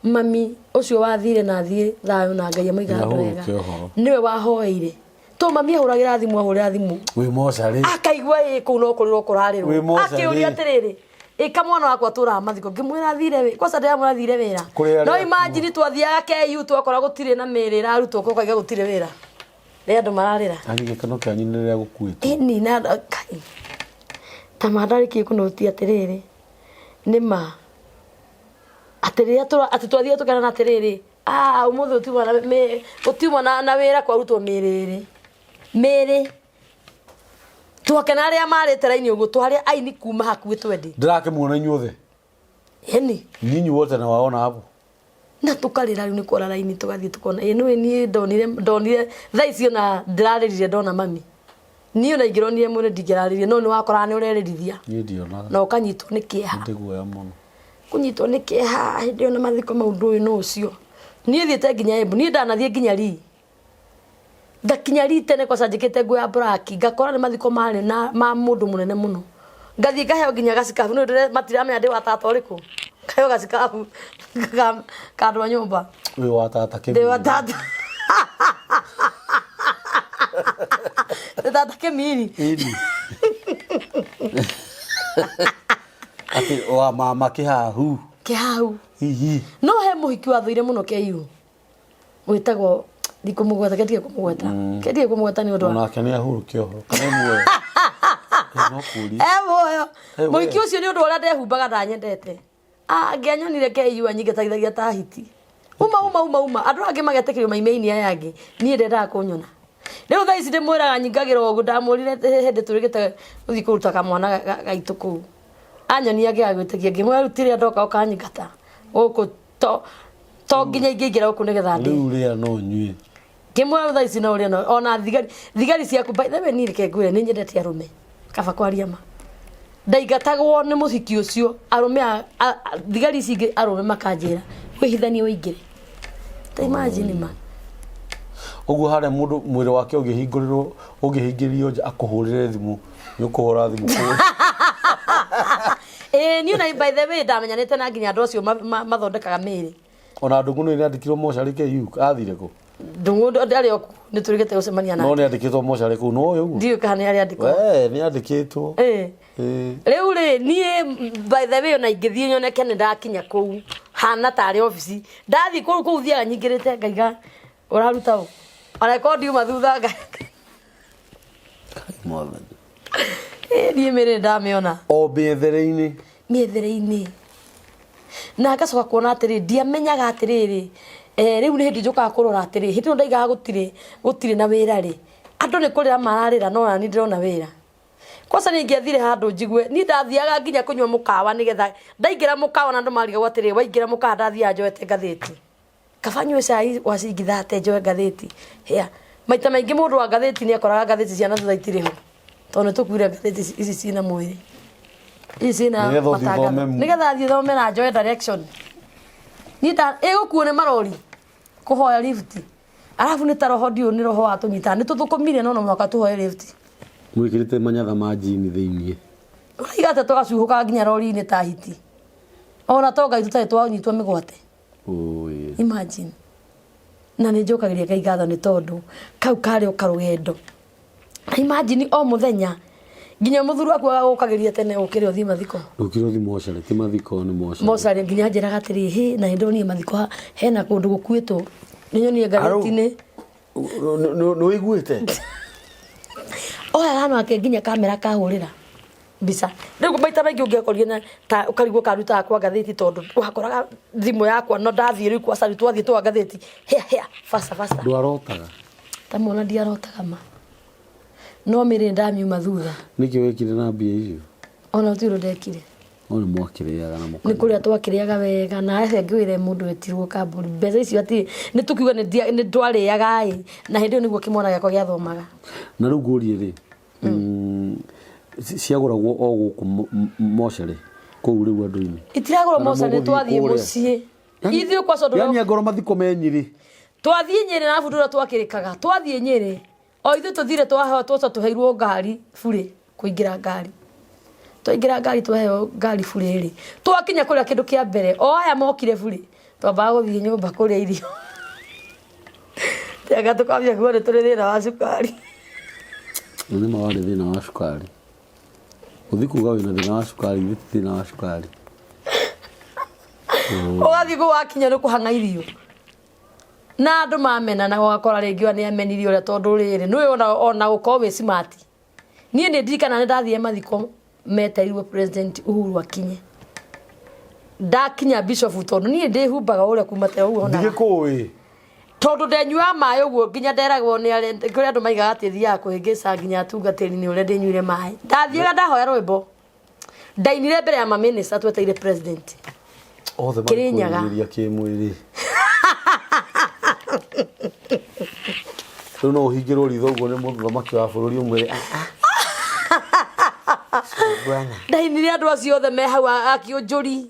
mami ũcio wathire na athiĩ thayũ na Ngai amũiga handũ hega Nĩahurũke ũhoro. nĩwe wahoeire to mami ahũragĩra thimũ ahũrĩra thimũ Wĩ mocarĩ. Akaigua ĩ kũu no kũrĩrwo kũrarĩrwo. Wĩ mocarĩ. Akĩũria atĩrĩrĩ, ĩka mwana wakwa tũraga mathiko ngĩmwĩra thire wĩ kwanza ndĩramwĩra thire wĩra. Kũrĩ arĩa No akuũ. imagine twathiaga KU twakora gũtirĩ na mĩrĩ ĩrarutwo kũkaiga gũtirĩ wĩra rĩ andũ mararĩra. Anyi gĩkeno kĩanyu nĩ rĩrĩa gũkuĩtwo. Ĩni na kai ta ma ndarĩkie kũnũtia atĩrĩrĩ nĩ ma atĩ rĩrĩa tũra atĩ twathiĩ tũkerana atĩrĩrĩ, ah ũmũthĩ gũtiuma na gũtiuma na wĩra kwarutwo mĩrĩ ĩrĩ mĩrĩ twakena arĩa marĩte raini ũguo twarĩ aini kuma hakuhĩ twendi. Ndĩrakĩmuona inyuothe. Ĩni. Nyinyi wote na waona hapo. Na tũkarĩra rĩu nĩ kwara raini tũgathiĩ tũkona ĩ nĩũĩ niĩ ndonire ndonire thaa ici ona ndĩrarĩrire ndona mami. Niĩ ona ingĩronire mwĩrĩ ndingĩrarĩrire no nĩ wakoraga nĩ ũrerĩrithia. Niĩ ndionaga. Na ũkanyitwo nĩ kĩeha. Ndĩ guoya mũno. Kũnyitwo nĩ kĩeha hĩndĩ ĩyo na mathiko mau ndũĩ nũ ũcio. Niĩ thiĩte nginya Embu, niĩ ndanathiĩ nginya Rii. Ngakinya Rii tene kwanza njĩkĩrĩte nguo ya black, ngakora nĩ mathiko marĩ na ma mũndũ mũnene mũno. Ngathiĩ ngaheo nginya gacikabu nĩ ũndũ matiramenya ndĩ wa tata ũrĩkũ. Ngaheo gacikabu ka andũ a nyũmba. Wĩ wa tata Ndĩ wa Kĩmiri. tata. Ndĩ tata Kĩmiri. Ĩni. Atĩ wa mama Kĩhahu. Kĩhahu. Hihi. No he mũhiki wathũire mũno KU. Wĩtagwo ndikũmũgweta kendige kũmũgweta. Kendige kũmũgweta nĩ ũndũ wa Onake nĩ ahurũke ũhoro. Kana e muoyo? Eh, no kũria. E muoyo. Eh, we. Mũhiki ũcio nĩ ũndũ ũrĩa ndehumbaga ndanyendete. Angĩanyonire KU anyingatagithagia ta hiti. Uma uma uma uma. Andũ angĩ magetĩkĩrio maime-inĩ aya angĩ. Niĩ ndendaga kũnyona. Rĩu thaa ici ndĩmwĩraga nyingagĩra ũguo ndamwĩrire hĩndĩ tũrĩgĩte gũthiĩ kũruta kamwana gaitũ kũu. Anyonia ngĩaga gwĩtĩkia ngĩmwĩra rĩu ti rĩrĩa ndoka ũkanyingata gũkũ to to nginya ingĩingĩra gũkũ nĩgetha ndĩe. Rĩu rĩa no nyue. Ngĩmwĩra rĩu thaa ici no ũrĩe no ona thigari thigari ciaku by the way niĩ reke ngwĩre nĩ nyendete arũme kaba kwaria ma. Ndaingatagwo nĩ mũhiki ũcio arũme a thigari ici ingĩ arũme makanjĩra wĩhithanie ũingĩre. Ta imagine ma. Ũguo harĩa mũndũ mwĩrĩ wake ũngĩhingũrĩrwo ũngĩhingĩrio nja akũhũrĩre thimũ nĩ ũkũhũra thimũ kũu. Ĩĩ niĩ na by the way ndamenyanĩte na nginya andũ acio mathondekaga mĩĩrĩ. Ona Ndũng'ũ nĩ andĩkirwo mocarĩ KU athire kũ? Ndũng'ũ ndarĩ o kuo nĩ tũrĩgĩte gũcemania nake. No nĩ andĩkĩtwo mocarĩ kũu no ũĩ ũguo? Ndiũĩ kana nĩ arĩandĩkwo. Wee nĩ andĩkĩtwo. Ĩĩ. Ĩĩ. Rĩu rĩ niĩ by the way ona ingĩthiĩ nyoneke nĩ ndakinya kũu hana tarĩ obici ndathiĩ kũu kũu thiaga nyingĩrĩte ngaiga ũraruta ũ ona ĩkorwo ndiuma thutha nga Mwathani. Ĩĩ, niĩ mĩrĩ ndamĩona. O mĩethere-inĩ. Mĩethere-inĩ. Na ngacoka kuona atĩrĩ, ndiamenyaga atĩrĩrĩ, eh, rĩu nĩ hĩndĩ njũkaga kũrora atĩrĩ, hĩndĩ ĩno ndaigaga gũtirĩ, gũtirĩ na wĩra rĩ, andũ nĩ kũrĩra mararĩra no nani ndĩrona wĩra. Kwanza niĩ ingĩathire handũ njigue, niĩ ndathiaga nginya kũnyua mũkawa nĩgetha, ndaingĩra mũkawa na andũ marigagwo atĩrĩ, waingĩra mũkawa ndathiaga njoete ngathĩti. Kaba nyue cai wa ciringi thate njoe ngathĩti. Hĩa. Maita maingĩ mũndũ wa ngathĩti nĩ akoraga ngathĩti cia na thutha itirĩ ho. Tondũ nĩ tũkuire ngathĩti ici ciĩna mwĩrĩ. Ici ciĩna Nĩgetha ũthiĩ matangatho. ũthome mu- Nĩgetha thiĩ thome na njoe direction. Niĩ nda ĩgũkuo nĩ marori kũhoya lift. Arabu nĩ ta roho ndiũĩ nĩ roho watũnyitaga. Nĩ tũthũkũmire no no mũhaka tũhoe lift. Mwĩkĩrĩte manyatha ma njini thĩiniĩ. Ũraiga atĩa tũgacuhũkaga nginya rori-inĩ ta hiti. Ona to Ngai tũtarĩ twanyitwo mĩgwate. Ũĩ. Imagine. Na nĩ njokagĩria Ngai ngatho nĩ tondũ kau karĩ o karũgendo. Na imagine o mũthenya Nginya mũthuri waku agagũkagĩria tene ũkĩre ũthiĩ mathiko. Ndũkire ũthiĩ mocarĩ, ti mathiko nĩ mocarĩ. Mocarĩ nginya anjĩraga atĩrĩ, hĩ na nĩndonire mathiko hena kũndũ gũkuĩtwo. Nĩnyonire ngathĩti-inĩ. Nĩ ũiguĩte? Oya hano ake nginya kamera kahũrĩra mbica. Rĩu maita maingĩ ũngĩakorire na ta ũkarigwo karutaga kwa ngathĩti tondũ wakoraga thimũ yakwa no ndathiĩ rĩu kwa Sally twathiĩ twa ngathĩti hĩa hĩa faster faster. Ndwarotaga? Ta mwana ndiarotaga ma. No mĩrĩ ndamiuma thutha. Nĩkĩ wekire na mbia icio? Ona gũtirĩ ũndũ ndekire. No nĩ mwakĩrĩaga na Nĩ mũkanyua. kũrĩa twakĩrĩaga wega na reke ngwĩre mũndũ wetirwo kambũri mbeca icio atĩ nĩ tũkiuga nĩ twarĩaga ĩ na hĩndĩ ĩyo nĩguo kĩmwana gĩakwa gĩathomaga. Na rĩu ngũrie rĩ, ciagũragwo o gũkũ mocarĩ kũu rĩu andũ-inĩ? Itiragũrwo Kana mocarĩ mũgũthiĩ twathiĩ kũrĩa? mũciĩ. Ithuĩ kwa tondũ Yani angorwo mathiko me Nyĩrĩ. Twathiĩ Nyĩrĩ na arabu ndũrĩa twakĩrĩkaga twathiĩ Nyĩrĩ o ithuĩ tũthire twaheo twoca tũheirwo ngari burĩ kũingĩra ngari twaingĩra ngari twaheo ngari burĩ rĩ twakinya kũrĩa kĩndũ kĩa mbere o aya mokire burĩ twambaga gũthiĩ nyũmba kũrĩa irio tianga tũkambia kuga nĩ tũrĩ thĩna wa cukari. Nĩ ma warĩ thĩna wa cukari. Gũthiĩ kuga wĩna thĩna wa cukari githĩ ti thĩna wa cukari. Ũgathiĩ kũu wakinya nĩ kũhang'a irio. Na andũ mamena na ũgakora rĩngĩ ona nĩ amenirie ũrĩa tondũ rĩrĩ nĩũĩ ona gũkorwo wĩ smart. Niĩ nĩ ndirikanaga nĩ ndathire mathiko metereirwo President Uhuru akinye. Ndakinya Bishop tondũ niĩ ndĩhumbaga ũrĩa kuma tene ũguo onaga. Ndigĩkũĩ. Tondũ ndenyuaga maĩ ũguo nginya nderagwo nĩ arĩa kũrĩ andũ maigaga atĩ thiaga kũhĩngĩca nginya atungatĩri nĩ ũrĩa ndĩnyuire maĩ. Ndathiaga ndahoya rwĩmbo. Ndainire mbere ya mamĩnĩsta tweteire president. Othe Kĩrĩnyaga. magĩkũrĩrĩria kĩmwĩrĩ. Rĩu no ũhingĩrwo ritho ũguo nĩ mũthamaki wa bũrũri ũmwĩre "Ah, ah." Bwana. Ndainire andũ acio othe me hau akĩũnjũri.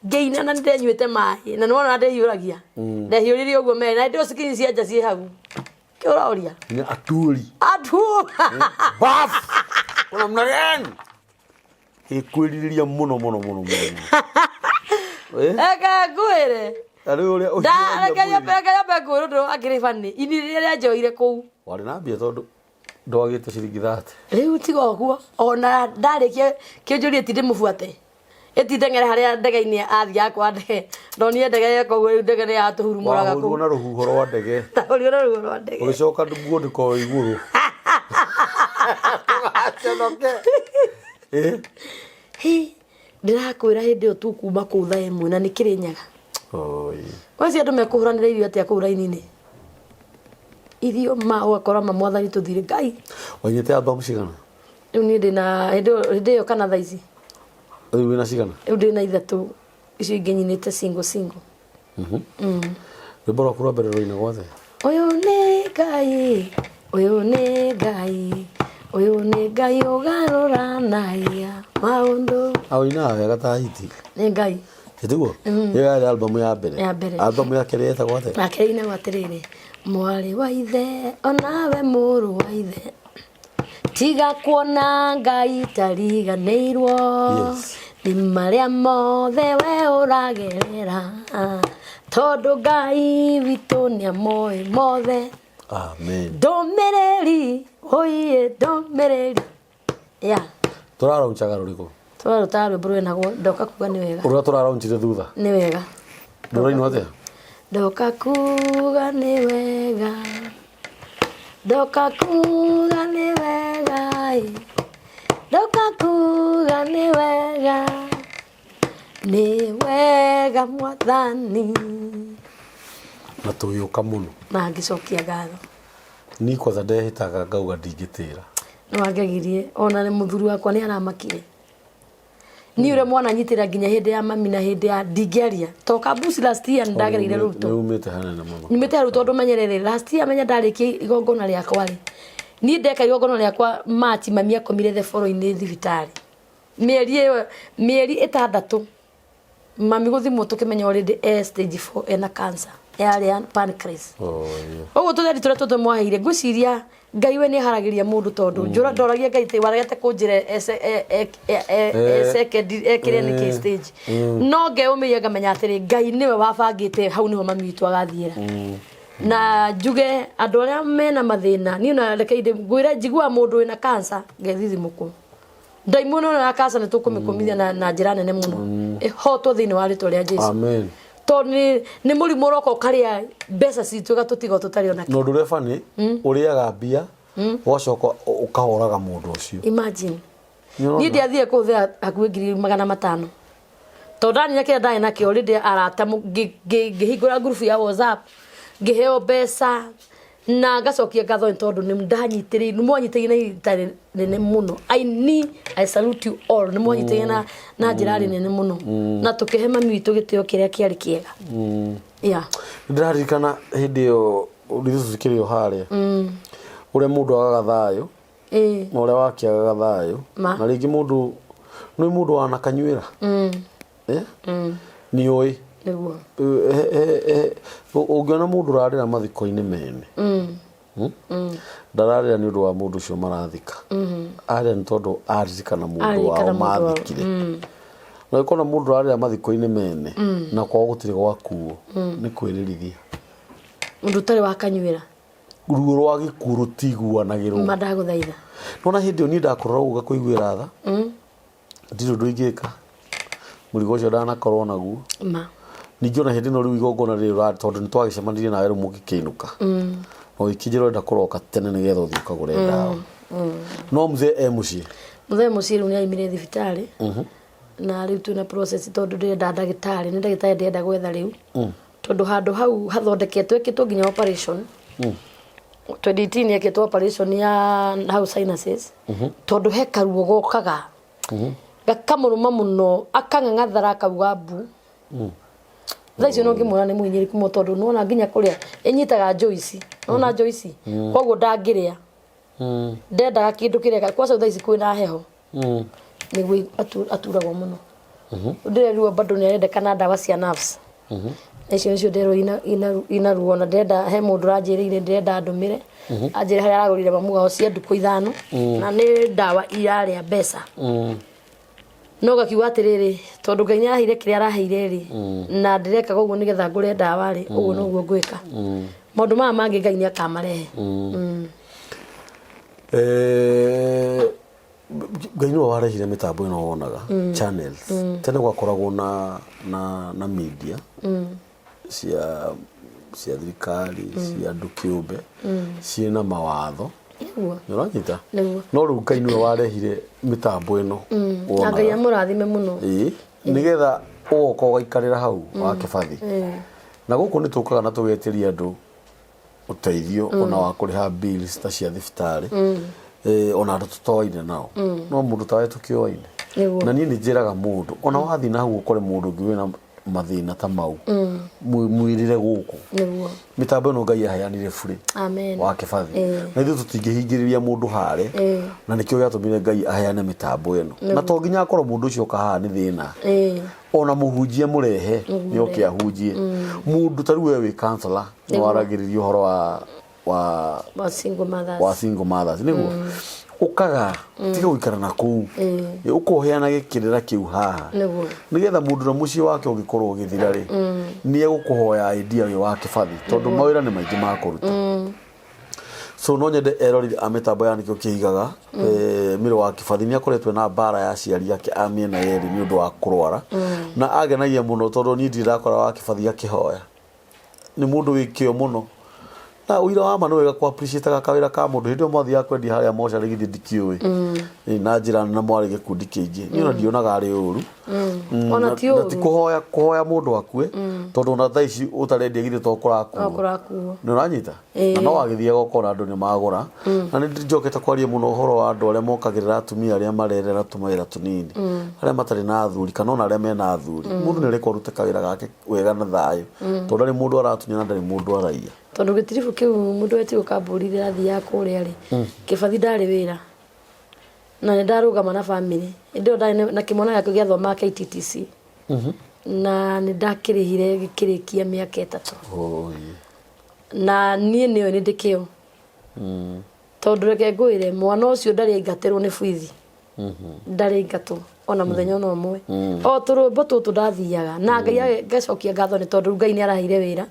Ngĩina na nĩndenyuĩte maĩ na nĩwona ndehiũragia. Ndehiũririe ũguo merĩ na hĩndĩ ĩyo cikinyi cia nja ciĩ hau. Kĩ ũroria? Nginya aturi. Atu. Baf! Kuna mna gani? Ĩkwĩrirĩria mũno mũno mũno mũno. Eh? Reke ngwĩre. Na rĩu ũrĩa ũhiũragia Reke mwĩrĩ. nyambe reke nyambe ngwĩre ũndũ akĩrĩ bani. Ini rĩrĩa rĩanjoire kũu. Warĩ na mbia tondũ ndwagĩte ciringi 30. Rĩu tiga ũguo ona ndarĩkia kĩnjũrie ti ndĩmũbuate. Ĩtindeng'ere harĩa ndege-inĩ athiaga kwa ndege. Ndonire ndege yoka ũguo rĩu ndege nĩ yatũhurumũraga Wahũrirwo kũu. na rũhuho rwa ndege. Ndahũrirwo na rũhuho rwa ndege. Ũgĩcoka nguo ndĩkorwo igũrũ. Ndũgaconoke. Eh? Hi, ndĩrakwĩra hĩndĩ ĩyo tũkuma kũu thaa ĩmwe na nĩ Kĩrĩnyaga. Oi. Waci andũ mekũhũranĩra irio atĩa kũu raini-inĩ? Irio ma ũgakora ma mwathani tũthire Ngai. Wainĩte album cigana? Rĩu niĩ ndĩna hĩndĩ ĩyo hĩndĩ ĩyo kana thaa ici? Rĩu wĩna cigana? Rĩu ndĩna ithatũ icio ingĩ nyinĩte single single. Rwĩmbo rwaku rwa mbere rũinagwo atĩa? Ũyũ nĩ Ngai, ũyũ nĩ Ngai, ũyũ nĩ Ngai ũgarũranagia maũndũ. Ah, ũinaga wega ta hiti. Nĩ Ngai. Ĩtiguo? Ĩyo yarĩ album ya mbere. Ya mbere. Album ya kerĩ yetagwo atĩa? Ya kerĩ inagwo atĩrĩrĩ, mwarĩ wa ithe onawe mũrũ wa ithe tiga kuona Ngai tariganĩirwo nĩ marĩa mothe we ũragerera tondũ Ngai witũ nĩamoĩ mothe. Amen. Ndũmĩrĩri oiye ndũmĩrĩri ya Tũraraunchaga rũrĩkũ? Tũrarutaga rwĩmbo rwĩnagwo ndoka kuga nĩ wega. Ũrĩa tũraraunchire thutha. Nĩ wega. Rũrainwo atĩa? Ndoka kuga nĩ wega. Ndoka kuga nĩ wega ĩ. Ndoka kuga nĩ wega. Nĩ wega mwathani. Na tũgĩũka mũno. Na ngĩcokia ngatho. Niĩ kwanza ndehĩtaga ngauga ndingĩtĩra. Nĩ wangegirie ona mũthuri wakwa nĩ aramakire. Niĩ ũrĩa mwana nyitĩra nginya hĩndĩ ya mami na hĩndĩ ya ndingĩaria. To kambuci last year nĩ ndagereire rũu Nĩ umĩte hanene mũno. Nyumĩte hau tondũ menyerere last year menya ndarĩkia igongona rĩakwa rĩ. Niĩ ndeka igongona rĩakwa March mami akomire the following thibitarĩ. Mĩeri ĩyo mĩeri ĩtandatũ mami gũthimwo tũkĩmenya already e stage 4 ena cancer yarĩ ya pancreas. Oh, yeah. Ũguo tũtheri tũrĩa tũtwe mwaheire ngwĩciria Ngai we nĩ aharagĩria mũndũ tondũ njũra ndoragia Ngai atĩ waregete kũnjĩra second ekĩre nĩkĩ stage no ngeyũmĩria ngamenya atĩrĩ Ngai nĩwe wabangĩte hau nĩho mami witũ agathiĩra na njuge andũ arĩa mena mathĩna niĩ ona reke ngwĩre njiguaga mũndũ wĩna cancer ngethithimũkwo. Ndaimono ĩno ya kanca nĩ tũkũmĩkũmithia na njĩra nene mũno, ĩhotwo thĩinĩ wa rĩtwa rĩa Jesu. Amen. Tondũ nĩ mũrimũ ũroka ũkarĩa mbeca citũ, ĩgatũtiga tũtarĩ ona Na ũndũ ũrĩa bani, ũrĩaga mbia, ũgacoka ũkahoraga mũndũ ũcio. Imagine. Nĩũrona? Niĩ ndiathire kũhũthĩra hakuhĩ 500,000, tondũ ndanyina kĩrĩa ndarĩ nakĩo already. Arata ngĩhingũra ngurubu ya WhatsApp, ngĩheo mbeca, na ngacokia ngatho nĩ tondũ nĩ ndanyitĩrĩire, nĩ mwanyitĩrĩire na ihinda rĩnene mũno. Aini, I salute you all. Nĩ mwanyitĩrĩire na njĩra nene mũno, na tũkĩhe mami witũ gĩtĩo kĩrĩa kĩarĩ kĩega, yeah. Ndĩraririkana hĩndĩ ĩyo rithu cikĩrĩ o harĩa, ũrĩa mũndũ agaga thayũ na ũrĩa wakĩagaga thayũ. Ma. Na rĩngĩ mũndũ nĩ mũndũ wanakanyuĩra. Eh? Nĩ ũĩ. Nĩguo. Ũngĩona mũndũ ũrarĩra mathiko-inĩ mene, Ndararĩra nĩ ũndũ wa mũndũ ũcio marathika, arĩra nĩ tondũ aririkana mũndũ Aririkana wao mũndũ wao. mathikire. Na ũkona mũndũ ũrarĩra mathiko-inĩ mene na kwao gũtirĩ gwakuo, nĩ kwĩrĩrithia. Mũndũ ũtarĩ wa kanyuĩra. Ruo rwa gĩkuũ rũtiguanagĩrwo. Ma, ndagũthaitha. Nona hĩndĩ ĩyo niĩ ndakũrora ũguo ngakũiguĩra tha. Ndirĩ ũndũ ingĩka, mũrigo ũcio ndanakorwo naguo. Ma. Ningĩ ona hĩndĩ ĩno rĩu igongona rĩrĩ tondũ nĩ twagĩcemanirie nawe rĩu mũgĩkĩinũka, na ũgĩkĩnjĩra ũrenda kũroka tene nĩgetha ũthiĩ ũkagũre ndawa, no mzee e mũciĩ? Mũthee mũciĩ, rĩu nĩ aimire thibitarĩ, na rĩu twĩna process, tondũ ndĩrenda ndagĩtarĩ, nĩ ndagĩtarĩ ndĩrenda gwetha rĩu, tondũ handũ hau hathondeketwo, ĩkĩtwo nginya operation 2018, ekĩtwo operation ya hau sinuses, tondũ he karuo gokaga gakamũrũma mũno, akang'ang'athara, akauga mbu. Thaa icio no ngĩmuona nĩ mũhinyĩrĩku mũno, tondũ nĩwona nginya kũrĩa ĩnyitaga njoici, nona njoici, koguo ndangĩrĩa, ndendaga kĩndũ kĩrĩa kwaca. Thaa ici kwĩna heho, nĩguo aturagwo mũno. Ndĩreruo bado nĩ arendekana ndawa cia nerves, na icio nĩcio nderwo ina ruo. Na ndĩrenda, he mũndũ ũranjĩrĩire, ndĩrenda andũmĩre anjĩre harĩa aragũrire mamu wao cia ndukũ 5, na nĩ ndawa irarĩa mbeca. No gakiuga atĩrĩrĩ, tondũ Ngai nĩ araheire kĩrĩa araheire rĩ, na ndĩrekaga ũguo nĩgetha ngũre ndawa rĩ, ũguo noguo ngwĩka. Maũndũ maya mangĩ Ngai nĩ akamarehe. Ngai nĩwe warehire mĩtambo ĩno wonaga, channels. Tene gwakoragwo na media cia thirikari, cia andũ kĩũmbe, ciĩna mawatho. Nĩguo. Nĩũranyita? Nĩguo. No rĩu Ngai nĩwe warehire mĩtambo ĩno Na Ngai wonaga. amũrathime mũno. Ĩĩ, nĩgetha ũgoka ũgaikarĩra hau wa kĩbathi. Na gũkũ nĩ tũkaga na tũgetĩria andũ ũteithio, ona wa kũrĩha bills ta cia thibitarĩ, ona andũ tũtoaine nao, no mũndũ tawe tũkĩoaine. Nĩguo. Na niĩ nĩ njĩraga mũndũ, ona wathiĩ na hau ũkore mũndũ ũngĩ wĩna mathĩna ta mau, mwĩrĩre gũkũ. Mĩtambo ĩno Ngai aheanire burĩ. Amen. Wa kĩbathi. Na ithuĩ tũtingĩhingĩrĩria mũndũ harĩa, na nĩkĩo gĩatũmire Ngai aheane mĩtambo ĩno, na to nginya akorwo mũndũ ũcio oka haha nĩ thĩna. Ona mũhunjia mũrehe nĩ oke ahunjie. Mũndũ ta rĩu we wĩ counselor, nĩ waragĩrĩria ũhoro wa wa single mothers. Wa single mothers, nĩguo ũkaga tiga gũikara na kũu, ũkoheana gĩkĩrĩra kĩu haha, nĩgetha mũndũ na mũciĩ wake ũngĩkorwo ũgĩthira rĩ, nĩ egũkũhoya idea wĩ wa kĩbathi, tondũ mawĩra nĩ maingĩ ma kũruta. So no nyende eroreri a mĩtambo ya nĩkĩo kĩigaga, Mĩrũ wa Kĩbathi nĩ akoretwo na mbara ya aciari ake a mĩena yerĩ nĩ ũndũ wa kũrwara, na agenagia mũno tondũ niĩ ndirĩ ndakora wa Kĩbathi akĩhoya. Nĩ mũndũ wĩ kĩo mũno, na ũira wa ma nĩ wega kũ appreciate kawĩra ka mũndũ. Hĩndĩ ĩyo mwathiaga kwendia harĩa mocarĩ, githĩ ndikĩũĩ? Ĩ, na njĩra na mwarĩ gĩkundi kĩingĩ, niĩ ona ndionaga arĩ ũru. Ona ti na ti ũru. kũhoya mũndũ akue, tondũ ona thaa ici ũtarendia githĩ to No kũrakuo? Kũrakuo. Nĩ ũranyita? Na no wagĩthiaga ũkona andũ nĩ magũra. Na nĩ njokete kwaria mũno ũhoro wa andũ arĩa mokagĩrĩra atumia arĩa marerera tũmawĩra tũnini, arĩa matarĩ na athuri kana ona arĩa mena athuri. Mũndũ nĩ areka ũrute kawĩra gake wega na thayũ, tondũ ndarĩ mũndũ aratunya na ndarĩ mũndũ araiya. Tondũ gĩtiribũ kĩu mũndũ wetirwo kambũri rĩrathiaga kũrĩa rĩ, kĩbathi ndarĩ wĩra na nĩ ndarũgama na bamĩrĩ. Hĩndĩ ĩyo ndarĩ na kĩmwana gĩakwa gĩathomaga KTTC, na nĩ ndakĩrĩhire gĩkĩrĩkia mĩaka 3. Oi. Na niĩ nĩoĩ nĩ ndĩ kĩo, tondũ reke ngwĩre, mwana ũcio ndarĩ aingatĩrwo nĩ bithi, ndarĩ aingatwo ona mũthenya ona ũmwe. O tũrwĩmbo tũtũ ndathiaga na Ngai ngacokia ngatho nĩ tondũ rĩu Ngai nĩ araheire wĩra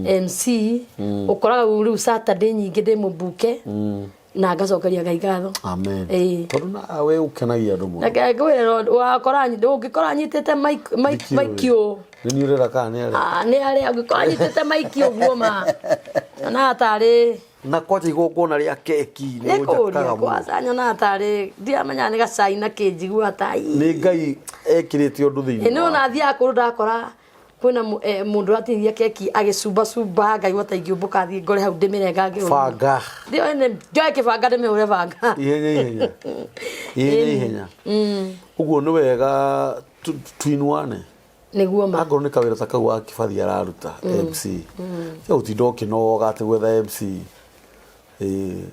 MC. Ũkoraga rĩu Saturday nyingĩ ndĩ mũbuke. Na ngacokeria Ngai ngatho. Amen. Ĩĩ. Tondũ nawe ũkenagia andũ mũno. Reke ngwĩre, wakora ũngĩkora nyitĩte mic mic Ndikĩũĩ. mic ũũ. Nĩ niĩ ũrera kana nĩ arĩa? Ah, nĩ arĩa ũngĩkorwo anyitĩte maiki ũguo ma nyonaga tarĩ Na kwanja igongona rĩa keki nĩ nĩ ũnjakaga kũria mũno. kwaca nyonaga tarĩ ndiramenya nĩ gacai na kĩnjigua ta Nĩ Ngai ekĩrĩte ũndũ thĩinĩ. nĩ ona thiaga kũndũ ndakora kwĩna mũndũ ũratinithia keki agĩcumbacumba, ngaigua ta ingĩũmbũka thiĩ ngore hau ndĩmĩrengange ũguo. Banga. Njoe kĩbanga ndĩmĩhũre banga. Ihenya ihenya. Ihenya ihenya. Ũguo nĩ wega tuinuane. Nĩguo ma. Angorwo nĩ kawĩra ta kau wa Kĩbathi araruta MC. Tiga gũtinda ũkĩnoga atĩ gwetha MC.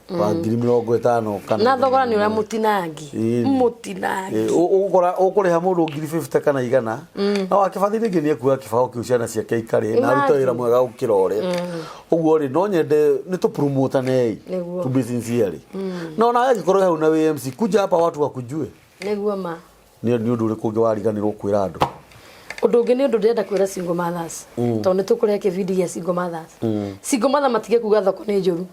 Wa 50,000 kana Na thogora nĩ ũrĩa mũtinangi. Ĩĩ. Mũtinangi. Ũgũkora ũkũrĩha mũndũ 50,000 kana 100, na wa Kĩbathi rĩngĩ nĩ ekuoya kĩbaũ kĩu ciana ciake ikarĩe na arute wĩra mwega gũkĩra ũrĩa. Ũguo rĩ, no nyende nĩ tũpromotanei, Nĩguo. to be sincerely. Na ona angĩkorwo hau na wĩ MC, kuja hapa watu wakujue. Nĩguo ma. Nĩ ũndũ ũrĩkũ ũngĩ wariganĩrwo kwĩra andũ? Ũndũ ũngĩ nĩ ũndũ ndĩrenda kwĩra single mothers, tondũ nĩ tũkũrehe kĩbindi gĩa single mothers. Single mother matige kuga thoko nĩ njũru.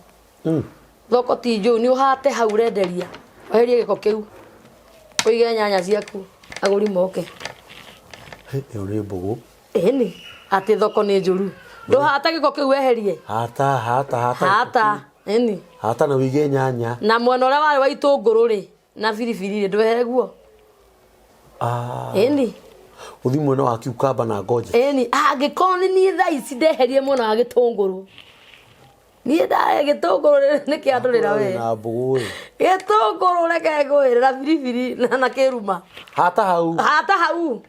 Thoko ti njũru, nĩ ũhate hau ũrenderia, weherie gĩko kĩu, ũige nyanya ciaku, agũri moke. Ĩyo nĩ mbũgũ. Ĩni, atĩ thoko nĩ njũru. Ndũhate gĩko kĩu weherie. Hata hata hata. Hata, ĩni. Hata na ũige nyanya. Na mwena ũrĩa warĩ wa itũngũrũ rĩ, na biribiri rĩ, ndwehere guo. Ĩni. Ũthiĩ mwena wa cucumber na ngoje. Ĩni, angĩkorwo nĩ niĩ thaa ici ndeherie mwena wa gĩtũngũrũ. Niĩ ndahe gĩtũngũrũ nĩ kĩandũrĩra we. Na mbũgũ ĩ. Gĩtũngũrũ reke ngwĩre na biribiri na kĩruma. Hata hau. Hata hau.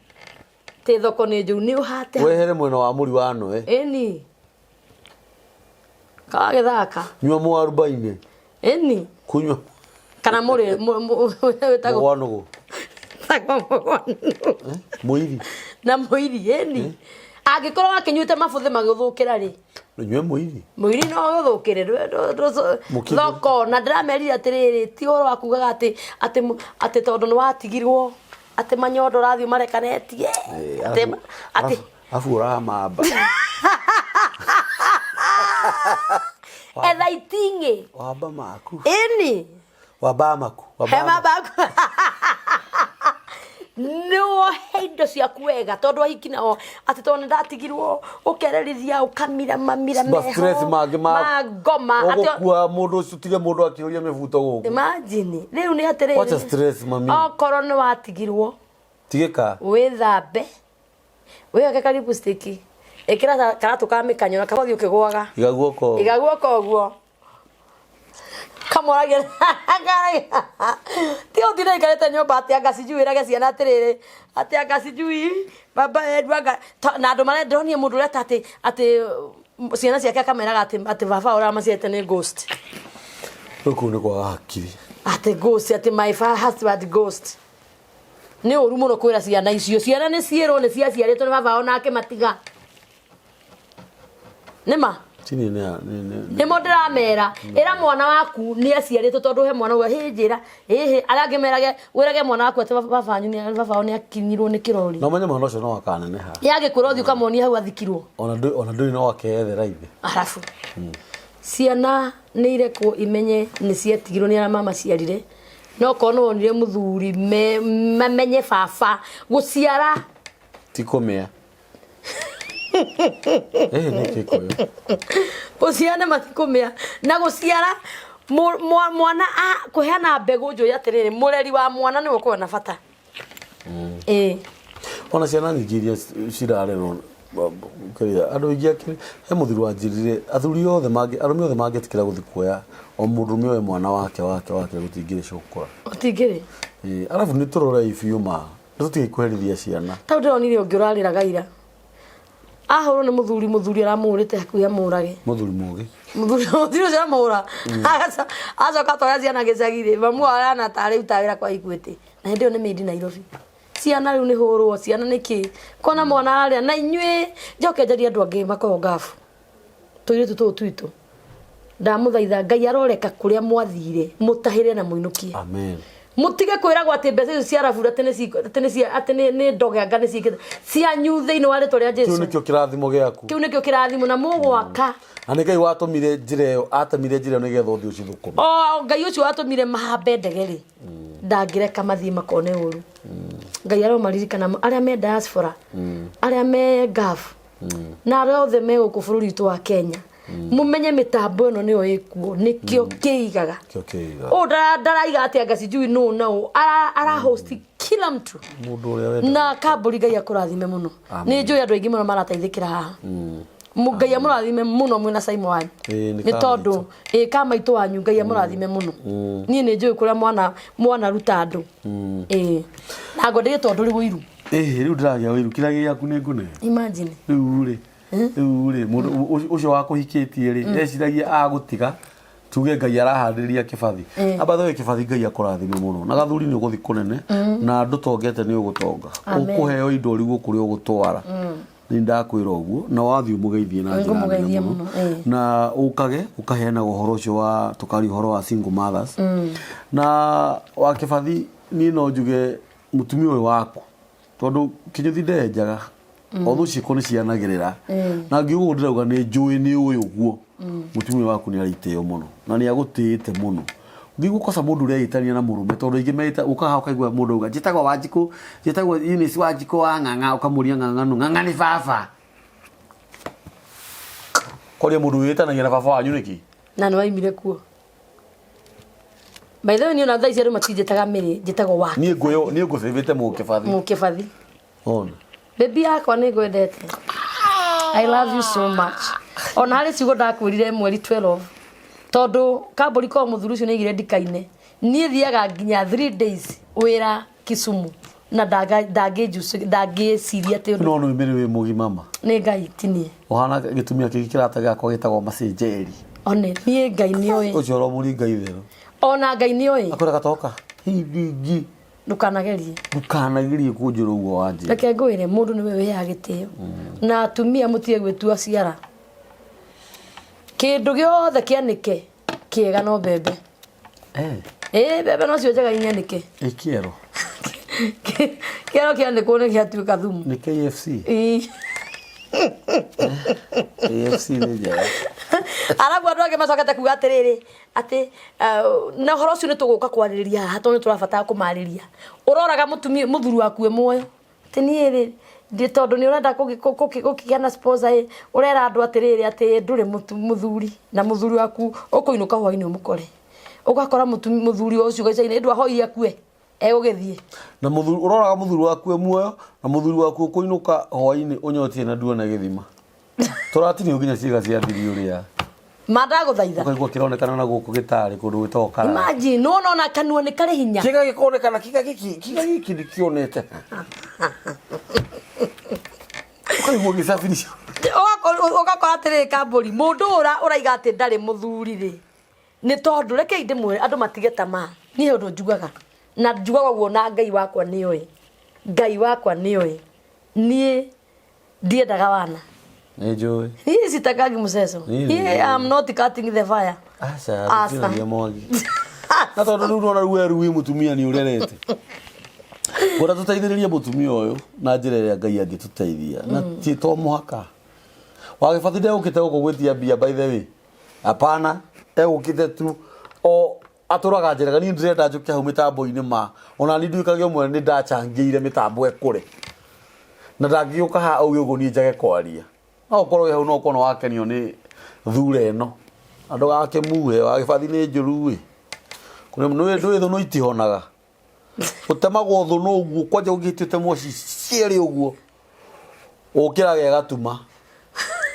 Tĩ thoko nĩ njũru, nĩ ũhate hau. Wehere mwena wa mũri wa noe. Ĩni. Kawagĩthaka. Nyua mũarubaine. Ĩni. Kunyua. Kana mũrĩ wĩtagwo Mũgwanũgũ. Wĩtagwo mũgwanũgũ. Mũiri. Na mũiri, ĩni. Angĩkorwo wakĩnyuĩte mabuthĩ magĩthũkĩra rĩ. Nyue mũiri. Mũiri no ũthũkĩre, Mũkindũ. thoko na ndĩramerire atĩrĩrĩ, ti ũhoro wa kugaga atĩ atĩ atĩ tondũ nĩ watigirwo atĩ manyondo ũrathiĩ marekanetie. Atĩ atĩ Arabu ũramamba. Etha itingĩ. Wamba maku. Ĩni. Wamba maku. He mabaku. Nĩ wohe indo ciaku wega tondũ ahiki nao atĩ tondũ nĩ ndatigirwo ũkererithia ũkamira mamira Ma stress mangĩ ma ngoma atĩ Ũgũkua mũndũ ũcio tige mũndũ akĩũria mĩbuto gũkũ. Imagine rĩu nĩ atĩrĩrĩ, Wacha stress mami. Okorwo nĩ watigirwo Tigĩka. Wĩthambe, wĩhake ka lipstick, ĩkĩra karatũ ka mĩkanyo na kamothiĩ ũkĩgũaga. Iga guoko. Iga guoko ũguo. Kamoragia. Ti ũtinde ikarĩte nyũmba atĩ anga sijui ĩrage ciana atĩrĩrĩ, atĩ anga sijui baba endu anga na andũ marĩa ndĩronire mũndũ ũreta atĩ atĩ ciana ciake akameraga atĩ atĩ baba ũrĩa maciarĩte nĩ ghost. Rĩu kũu nĩ kwaga hakiri. Atĩ ghost, atĩ my husband ghost. Nĩ ũru mũno kwĩra ciana icio. Ciana nĩ ciĩrwo nĩ ciaciarĩtwo nĩ baba wao nake matiga. Nĩ ma? Tini nĩ nĩ nĩ. Nĩmo ndĩramera. Ĩra mwana waku nĩ aciarĩtwo tondũ he mwana uga, hĩ njĩra, hĩ hĩ, arĩa angĩ merage, wĩrage mwana waku atĩ baba wanyu nĩ baba wao nĩ akinyirwo nĩ kĩrori. Na ũmenye mwana ũcio no akaneneha. Nĩ agĩkwĩra ũthiĩ ũkamuonia hau athikirwo. Ona ndũrĩ ona ndũrĩ no akeyethera ithe. Arabu. Ciana nĩ irekwo imenye nĩ ciatigirwo nĩ arĩa mamaciarire. No korwo nĩ wonire mũthuri mamenye baba gũciara. Ti kũmĩa. Nĩ Gĩkũyũ. Gũciara nĩ matikũmĩa. Na gũciara mwana kũheana mbegũ njũĩ atĩrĩrĩ, mũreri wa mwana nĩwe ũkoragwo na bata. Ona ciana nyingĩ iria cirarerwo, kĩrĩa, andũ aingĩ akĩrĩ, he mũthuri wanjĩrire, athuri othe mangĩ, arũme othe mangĩtĩkĩra gũthiĩ kuoya, o mũndũrũme oe mwana wake, wake, wake, gũtingĩrĩ cũkũra. Gũtingĩrĩ? Arabu nĩ tũrorei biũ ma, nĩ tũtige kũherithia ciana. Tau ndĩronire ũngĩ ũrarĩraga ira. Ahũrwo nĩ mũthuri, mũthuri aramũhũrĩte hakuhĩ amũrage. Mũthuri mũgĩ. Mũthuri mũthuri ũcio amũhũra. Acoka atwara ciana gĩcagi-rĩ, mamu wao arana tarĩ ruta wĩra kwa Equity. Na hĩndĩ ĩyo nĩ mĩindi Nairobi. Ciana rĩu nĩ hũrwo, ciana nĩ kĩ. Kona mwana ararĩa, na inyuĩ njoke njarie andũ angĩ makoragwo ngabu. Tũirĩtu tũtũ twitũ. Ndamũthaitha Ngai aroreka kũrĩa mwathire, mũtahĩre na mũinũkie. Amen. Mutige kwiragwo ati mbeca icio cia rabura ati nĩ cia ati nĩ ndoge anga nĩ ciĩkĩte cianyu thĩinĩ wa rĩtwa rĩa Kĩu Jesu. nĩkĩo kĩrathimo gĩaku. Kĩu nĩkĩo kĩrathimo na mũgwaka. Na nĩ Ngai watũmire njĩra ĩyo, atemire njĩra ĩyo nĩgetha ũthiĩ ũcithũkũme. O Ngai ũcio watũmire mahambe ndege rĩ, ndangĩreka mathiĩ makone ũru. Ngai aromaririkana arĩa me diaspora, arĩa me Gulf, na arĩa othe me gũkũ bũrũri witũ wa Kenya. Mũmenye mĩtambo ĩno nĩyo ĩkuo, nĩkĩo kĩigaga. Kĩo kĩigaga. Ũũ ndaraiga atĩ anga sijui nũ na ũ, ara host kila mtu. Mũndũ ũrĩa wenda. Na kambũri Ngai akũrathime mũno. Amen. Nĩ njũĩ andũ aingĩ mũno marateithĩkĩra haha. Ngai amũrathime mũno mwĩna Simon wanyu. Ĩĩ, nĩ Nĩ tondũ ĩ ka maitũ wanyu Ngai amũrathime mũno. Niĩ nĩ njũĩ kũrĩa mwana ruta andũ. Ĩĩ. Na ngwenderie tondũ ndũrĩ ũiru. Ĩĩ, rĩu ndĩragĩa ũiru, kĩrĩa gĩaku nĩ ngũne. Imagine. Rĩu rĩ, mũndũ ũcio wakũhikĩtie rĩ, eciragia agũtiga, tuge Ngai arahandĩrĩria kĩbathi. Amba thoe kĩbathi Ngai akũrathime mũno. Na gathuri nĩ ũgũthiĩ kũnene, na ndũtongete nĩ ũgũtonga. Amen. Ũkũheo indo ũrigwo kũrĩa ũgũtwara. Nĩ ndakwĩra ũguo, na wathiĩ ũmũgeithie na njĩra nene Ngũmũgeithia mũno. mũno, ĩĩ. Na ũkage ũkaheanaga ũhoro ũcio wa tũkaria ũhoro wa single mothers. Na wa kĩbathi niĩ no njuge mũtumia ũyũ waku, tondũ kĩnyũthi ndenjaga, o thũ ciĩko nĩ cianagĩrĩra. Na ngiuga ũguo ndĩrauga nĩ njũĩ nĩ ũĩ ũguo. Mũtumia waku nĩ arĩ itĩo mũno, na nĩ agũtĩĩte mũno. Ũngĩigua ũkoca mũndũ ũrĩa ĩtania na mũrũme, tondũ aingĩ meita, ũkaga haha ũkaigua mũndũ auga, njĩtagwo Wanjikũ, njĩtagwo Eunice Wanjikũ wa Ng'ang'a, ũkamũria Ng'ang'a nũ? Ng'ang'a nĩ baba. Koria mũndũ wĩtanagia na baba wanyu nĩkĩ? Na nĩ waimire kuo. By the way, niĩ ona thaa ici andũ matinjĩtaga Mary, njĩtagwo wa Niĩ ngũyũ, niĩ ngũcĩvĩte mũkĩbathi. Mũkĩbathi. Ona. Baby yakwa nĩ ngwendete. I love you so much. Ona harĩ ciugo ndakwĩrire mweri 12. Tondũ kambũri ko mũthuri ũcio nĩaigire ndikaine. Niĩ thiaga nginya 3 days wĩra Kisumu na ndangĩciria atĩ ũndũ. No nĩ Mary wĩ mũgima ma. Nĩ Ngai ti niĩ. Ũhana gĩtumia kĩngĩ kĩrata gĩakwa gĩtagwo Macenjeri. One niĩ Ngai nĩoĩ. Ũcio ũromũringa itherũ. Ona Ngai nĩoĩ. Akwĩra gatoka. Hiringi. Ndũkanagerie. Ndũkanagerie kũnjĩra ũguo wanjĩra. Reke ngwĩre mũndũ nĩwe wĩheaga gĩtĩo. Na atumia mũtige gwĩtua ciara. Kĩndũ gĩothe kĩanĩke kĩega no mbembe. Ĩĩ mbembe nocio njega inyanĩke. Ĩ kĩero. Kĩero kĩanĩkwo nĩ gĩatuĩka thumu. Nĩ KFC. Ĩĩ. KFC nĩ njega. Arabu andũ angĩ macokete kuga atĩrĩrĩ atĩ na ũhoro ũcio nĩ tũgũka kwarĩrĩria haha tondũ nĩ tũrabatara kũmarĩria. Ũroraga mũtumia mũthuri waku e muoyo. Atĩ niĩ rĩ ndĩ tondũ nĩ ũrenda gũkĩgĩa na sponsor ĩ, ũrera andũ atĩrĩrĩ atĩ ndũrĩ mũthuri na mũthuri waku ũkũinũka hwainĩ ũmũkore. Ũgakora mũthuri ũcio gĩcagi-inĩ ndwahoire akue egũgĩthiĩ. Na mũthuri ũroraga mũthuri waku e muoyo na mũthuri waku ũkũinũka hwainĩ ũnyotie na nduone gĩthima. Tũratinio nginya ciĩga cia thiri ũrĩa. Ma ndagũthaitha. Ũkaigua kĩronekana na gũkũ gĩtarĩ kũndũ gwĩtagwo karara. Imagine, no nona kanua nĩ karĩ hinya. Kĩga gĩkonekana, kĩga gĩkĩ, kĩga gĩkĩ ndikĩonete. Ũkaigua gĩcabirisha. Ũgakora atĩrĩrĩ kambũri, mũndũ ũraiga atĩ ndarĩ mũthuri rĩ, nĩ tondũ rekei ndĩmwĩre andũ matige tamaa. Niĩ he ũndũ njugaga. Na njugaga ũguo na Ngai wakwa nĩoĩ. Ngai wakwa nĩoĩ. Niĩ ndiendaga wana. Nĩ njũĩ. Niĩ sitakangi mũceco. Niĩ Niĩ I'm not cutting the fire. Aca, Aca. tũtinagia mwaki. Na tondũ rĩu nona rĩu we rĩu wĩ mũtumia nĩ ũrerete. Ngwenda tũteithĩrĩrie mũtumia ũyũ na njĩra ĩrĩa Ngai angĩtũteithia. Na ti to mũhaka. Wagĩbathi ndegũkĩte gũkũ gwĩtia mbia by the way. Hapana, egũkĩte tu o atũraga njĩraga niĩ ndĩrenda njũke hau mĩtambo-inĩ ma. Ona niĩ nduĩkage ũmwe nĩ ndachangĩire mĩtambo ĩkũre. Na ndangĩũka haha auge ũguo niĩ njage kwaria. No ũkorwo wĩ hau no ũkorwo nĩ wakenio nĩ thura ĩno. Na ndũgakĩmuhe, wagĩbathi nĩ njũru ĩ. Nĩ ndũĩ thũnũ itihonaga. Ũtemagwo thũnũ ũguo, kwanja ũngĩhĩtia ũtemwo cierĩ ũguo. Ũkĩraga ĩgatuma.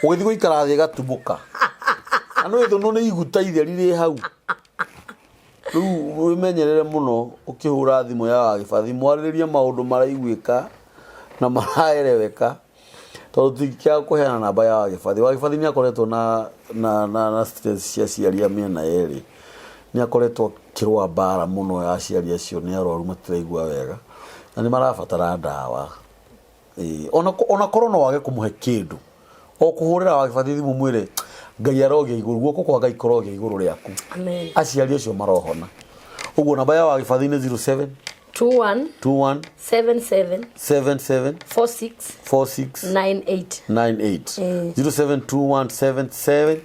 Ũgĩthiĩ gũikara thĩ ĩgatumũka. Na nĩũĩ thũnũ nĩ iguta itheri rĩ hau. Rĩu wĩmenyerere mũno ũkĩhũra thimũ ya wagĩbathi, mwarĩrĩrie maũndũ maraiguĩka na maraereweka. Tondũ tũtingĩaga kũheana namba ya wagĩbathi. Wagĩbathi nĩ akoretwo na stress cia aciari a mĩena yerĩ. Nĩ akoretwo akĩrũa mbara mũno ya aciari acio nĩ arwaru matiraigua wega na nĩ marabatara ndawa. Ĩĩ, ona korwo no wage kũmũhe kĩndũ, o kũhũrĩra wagĩbathi thimũ mwĩre Ngai arogĩa igũrũ, guoko kwa Ngai kũrogĩa igũrũ rĩaku. Amen. Aciari acio marohona. Ũguo namba ya Wagĩbathi nĩ 07 21 21 77 77 46 46 98. 98. Eh. 072177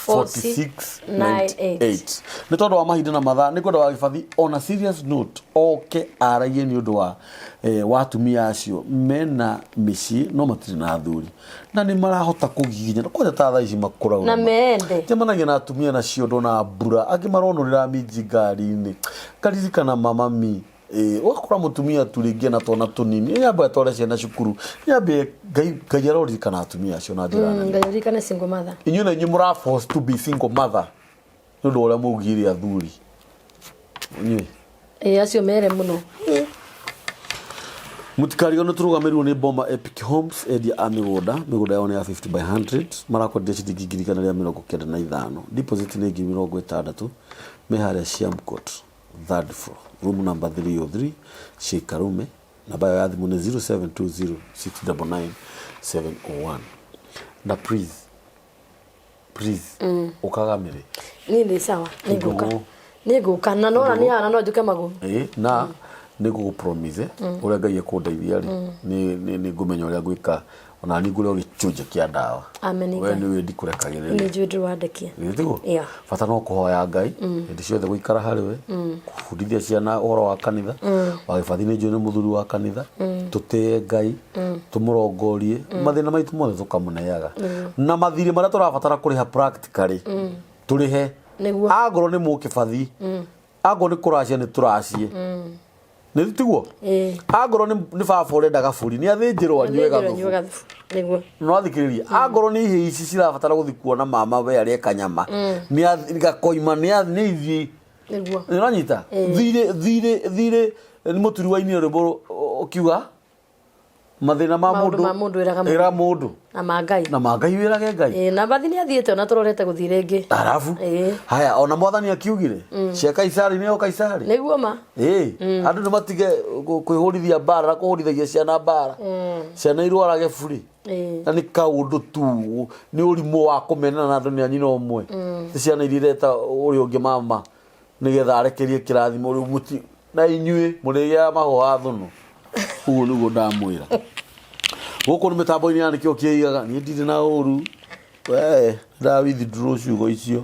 4698. Nĩ tondũ wa mahinda na mathaa, nĩ kwenda Wagĩbathi on a serious note oke aragie nĩ ũndũ wa wa atumia acio mena mĩciĩ no matirĩ na athuri na nĩ marahota kũgiginyana kwanja ta thaa ici makũraura. Na meende. Njemanagia na atumia na ciondo na mbura, angĩ maronũrĩra minji ngari-inĩ, ngaririkana mama mi. Ũgakora mũtumia tu rĩngĩ na twana tũnini, nĩ ambe atware ciana cukuru, nĩ ambe Ngai Ngai aroririkana atumia acio na njĩra nene. Ngai aririkane single mother. Inyuĩ na inyuĩ mũra forced to be single mother nĩ ũndũ wa ũrĩa maugire athuri inyuĩ. Ĩĩ, acio mere mũno. Mũtikariganĩrwo tũrũgamĩrĩirwo nĩ Boma Epic Homes, endia a mĩgũnda. Mĩgũnda yao nĩ ya 50 by 100, marakwendia ciringi 195,000. Deposit nĩ 60,000. Me harĩa Siamcourt, third floor, room number 303, Sheikh Karume. Namba yao ya thimũ nĩ 0720 699 701. Na please, please, ũkagamĩre. Niĩ ndĩ sawa, nĩ ngũka. Ndũgũ. Nĩ ngũka na nora nĩ hana no njuke magũrũ. Ĩĩ, na nĩ ngũgũ promise ũrĩa Ngai ekũndeithia rĩ, nĩ ngũmenya ũrĩa ngwĩka, ona niĩ ngũre o gĩcunjĩ kĩa ndawa. Amen, We Ngai. nĩ ũĩ ndikũrekagĩrĩria. Nĩ njũĩ ndũrĩ wandekia. Githĩ tiguo? Yeah. Bata no kũhoya Ngai hĩndĩ ciothe, gũikara harĩ we, kũbundithia ciana ũhoro wa kanitha. Wagĩbathi nĩ njũĩ nĩ mũthuri wa kanitha. Tũtĩe Ngai, tũmũrongorie, mathĩna maitũ mothe tũkamũneaga, na mathirĩ marĩa tũrabatara kũrĩha practically tũrĩhe. Nĩguo. Angorwo nĩ mũkĩbathi, angorwo nĩ kũracia, nĩ tũracie, nĩ tiguo? Ĩĩ. Angorwo nĩ baba ũrenda gaburi, nĩ athĩnjĩrwo anyue Anyue gathubu. gathubu. Nĩguo. No athikĩrĩria, angorwo nĩ ihĩ ici cirabatara gũthiĩ kuona mama we arĩe kanyama, nĩ gakoima, nĩ ithiĩ. Nĩguo. Nĩ ũranyita? Thirĩ, thirĩ, thirĩ nĩ mũturi wa inire rwĩmbo ũkiuga mathĩna ma Maũndũ mũndũ ma mũndũ ĩraga mũndũ. ĩra mũndũ. Na ma Ngai. Na ma Ngai wĩrage Ngai. Ĩĩ, na bathi nĩ athiĩte, ona tũrorete gũthiĩ rĩngĩ. Arabu Ĩĩ. haya, ona mwathani akiugire cia Kaisari nĩo Kaisari. Nĩguo ma. Ĩĩ, andũ nĩ matige kwĩhũrithia mbara na kũhũrithagia ciana mbara, ciana irwarage burĩ. Ĩĩ. Na nĩ kaũndũ tu, nĩ ũrimũ wa kũmenana na andũ nĩ a nyina ũmwe. Ti ciana iria ireta ũrĩa ũngĩ mama nĩgetha arekerie kĩrathimo rĩu mũti na inyuĩ mũrĩgĩaga mahũa thũnũ. Ũguo nĩguo ndamwĩra. Gũkũ nĩ mĩtambo-inĩ ya nĩkĩo kĩigaga niĩ ndirĩ na ũru, we nda withdraw ciugo icio.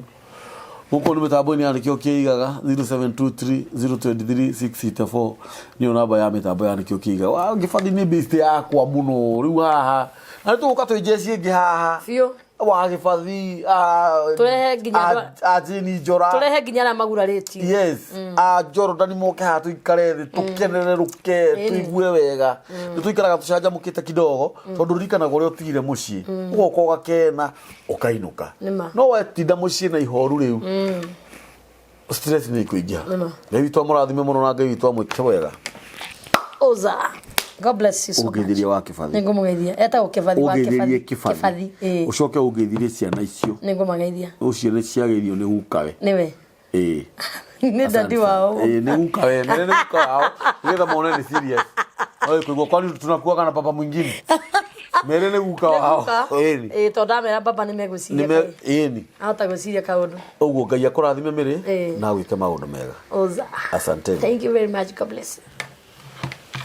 Gũkũ nĩ mĩtambo-inĩ ya nĩkĩo kĩigaga, 0723 023 684 nĩyo namba ya mĩtambo ya nĩkĩo kĩigaga. Wa ngĩbathi nĩ best yakwa mũno rĩu haha, na nĩ tũgũka twĩ njeci ĩngĩ haha. Biũ. Wa gĩbathi Tũrehe nginya a Jane Njora. Tũrehe nginya arĩa magurarĩtio. Yes, a Jordan moke haha, tũikare thĩ, tũkenere rũke, tũigue wega. Nĩ tũikaraga tũcanjamũkĩte kidogo, tondũ ririkanaga ũrĩa ũtigire mũciĩ, ũgoka ũgakena, ũkainũka. Nĩma. No wetinda mũciĩ na ihoru rĩu, stress nĩ ikũingĩha. Nĩma. Ngai witũ amũrathime mũno na Ngai witũ amwĩke wega. Oza. God bless you so much. Ũngeithĩrie wa kĩbathi. Nĩngũmũgeithia. Etagwo Kĩbathi wa Ũngeithĩrie Kĩbathi. Kĩbathi. Kĩbathi. Ĩĩ. Ũcoke ũngeithĩrie ciana icio. Nĩngũmageithia. Ũcio nĩ ciageithio nĩ gukawe. Nĩwe. Ĩĩ. Nĩ dadi wao. Ĩĩ, nĩ gukawe, mere nĩ guka wao, nĩgetha mone nĩ serious. Oe kũigua kwani tunakuaga na baba mwingine. Mere nĩ guka wao. Ĩni. Ĩĩ, tondũ ndamera baba nĩ megwĩciria. Nĩ me ĩni. Ahota gwĩciria kaũndũ. Ũguo Ngai akũrathime mĩrĩ Ĩĩ. na gwĩke maũndũ mega. Oza. Asanteni. Thank you very much. God bless you.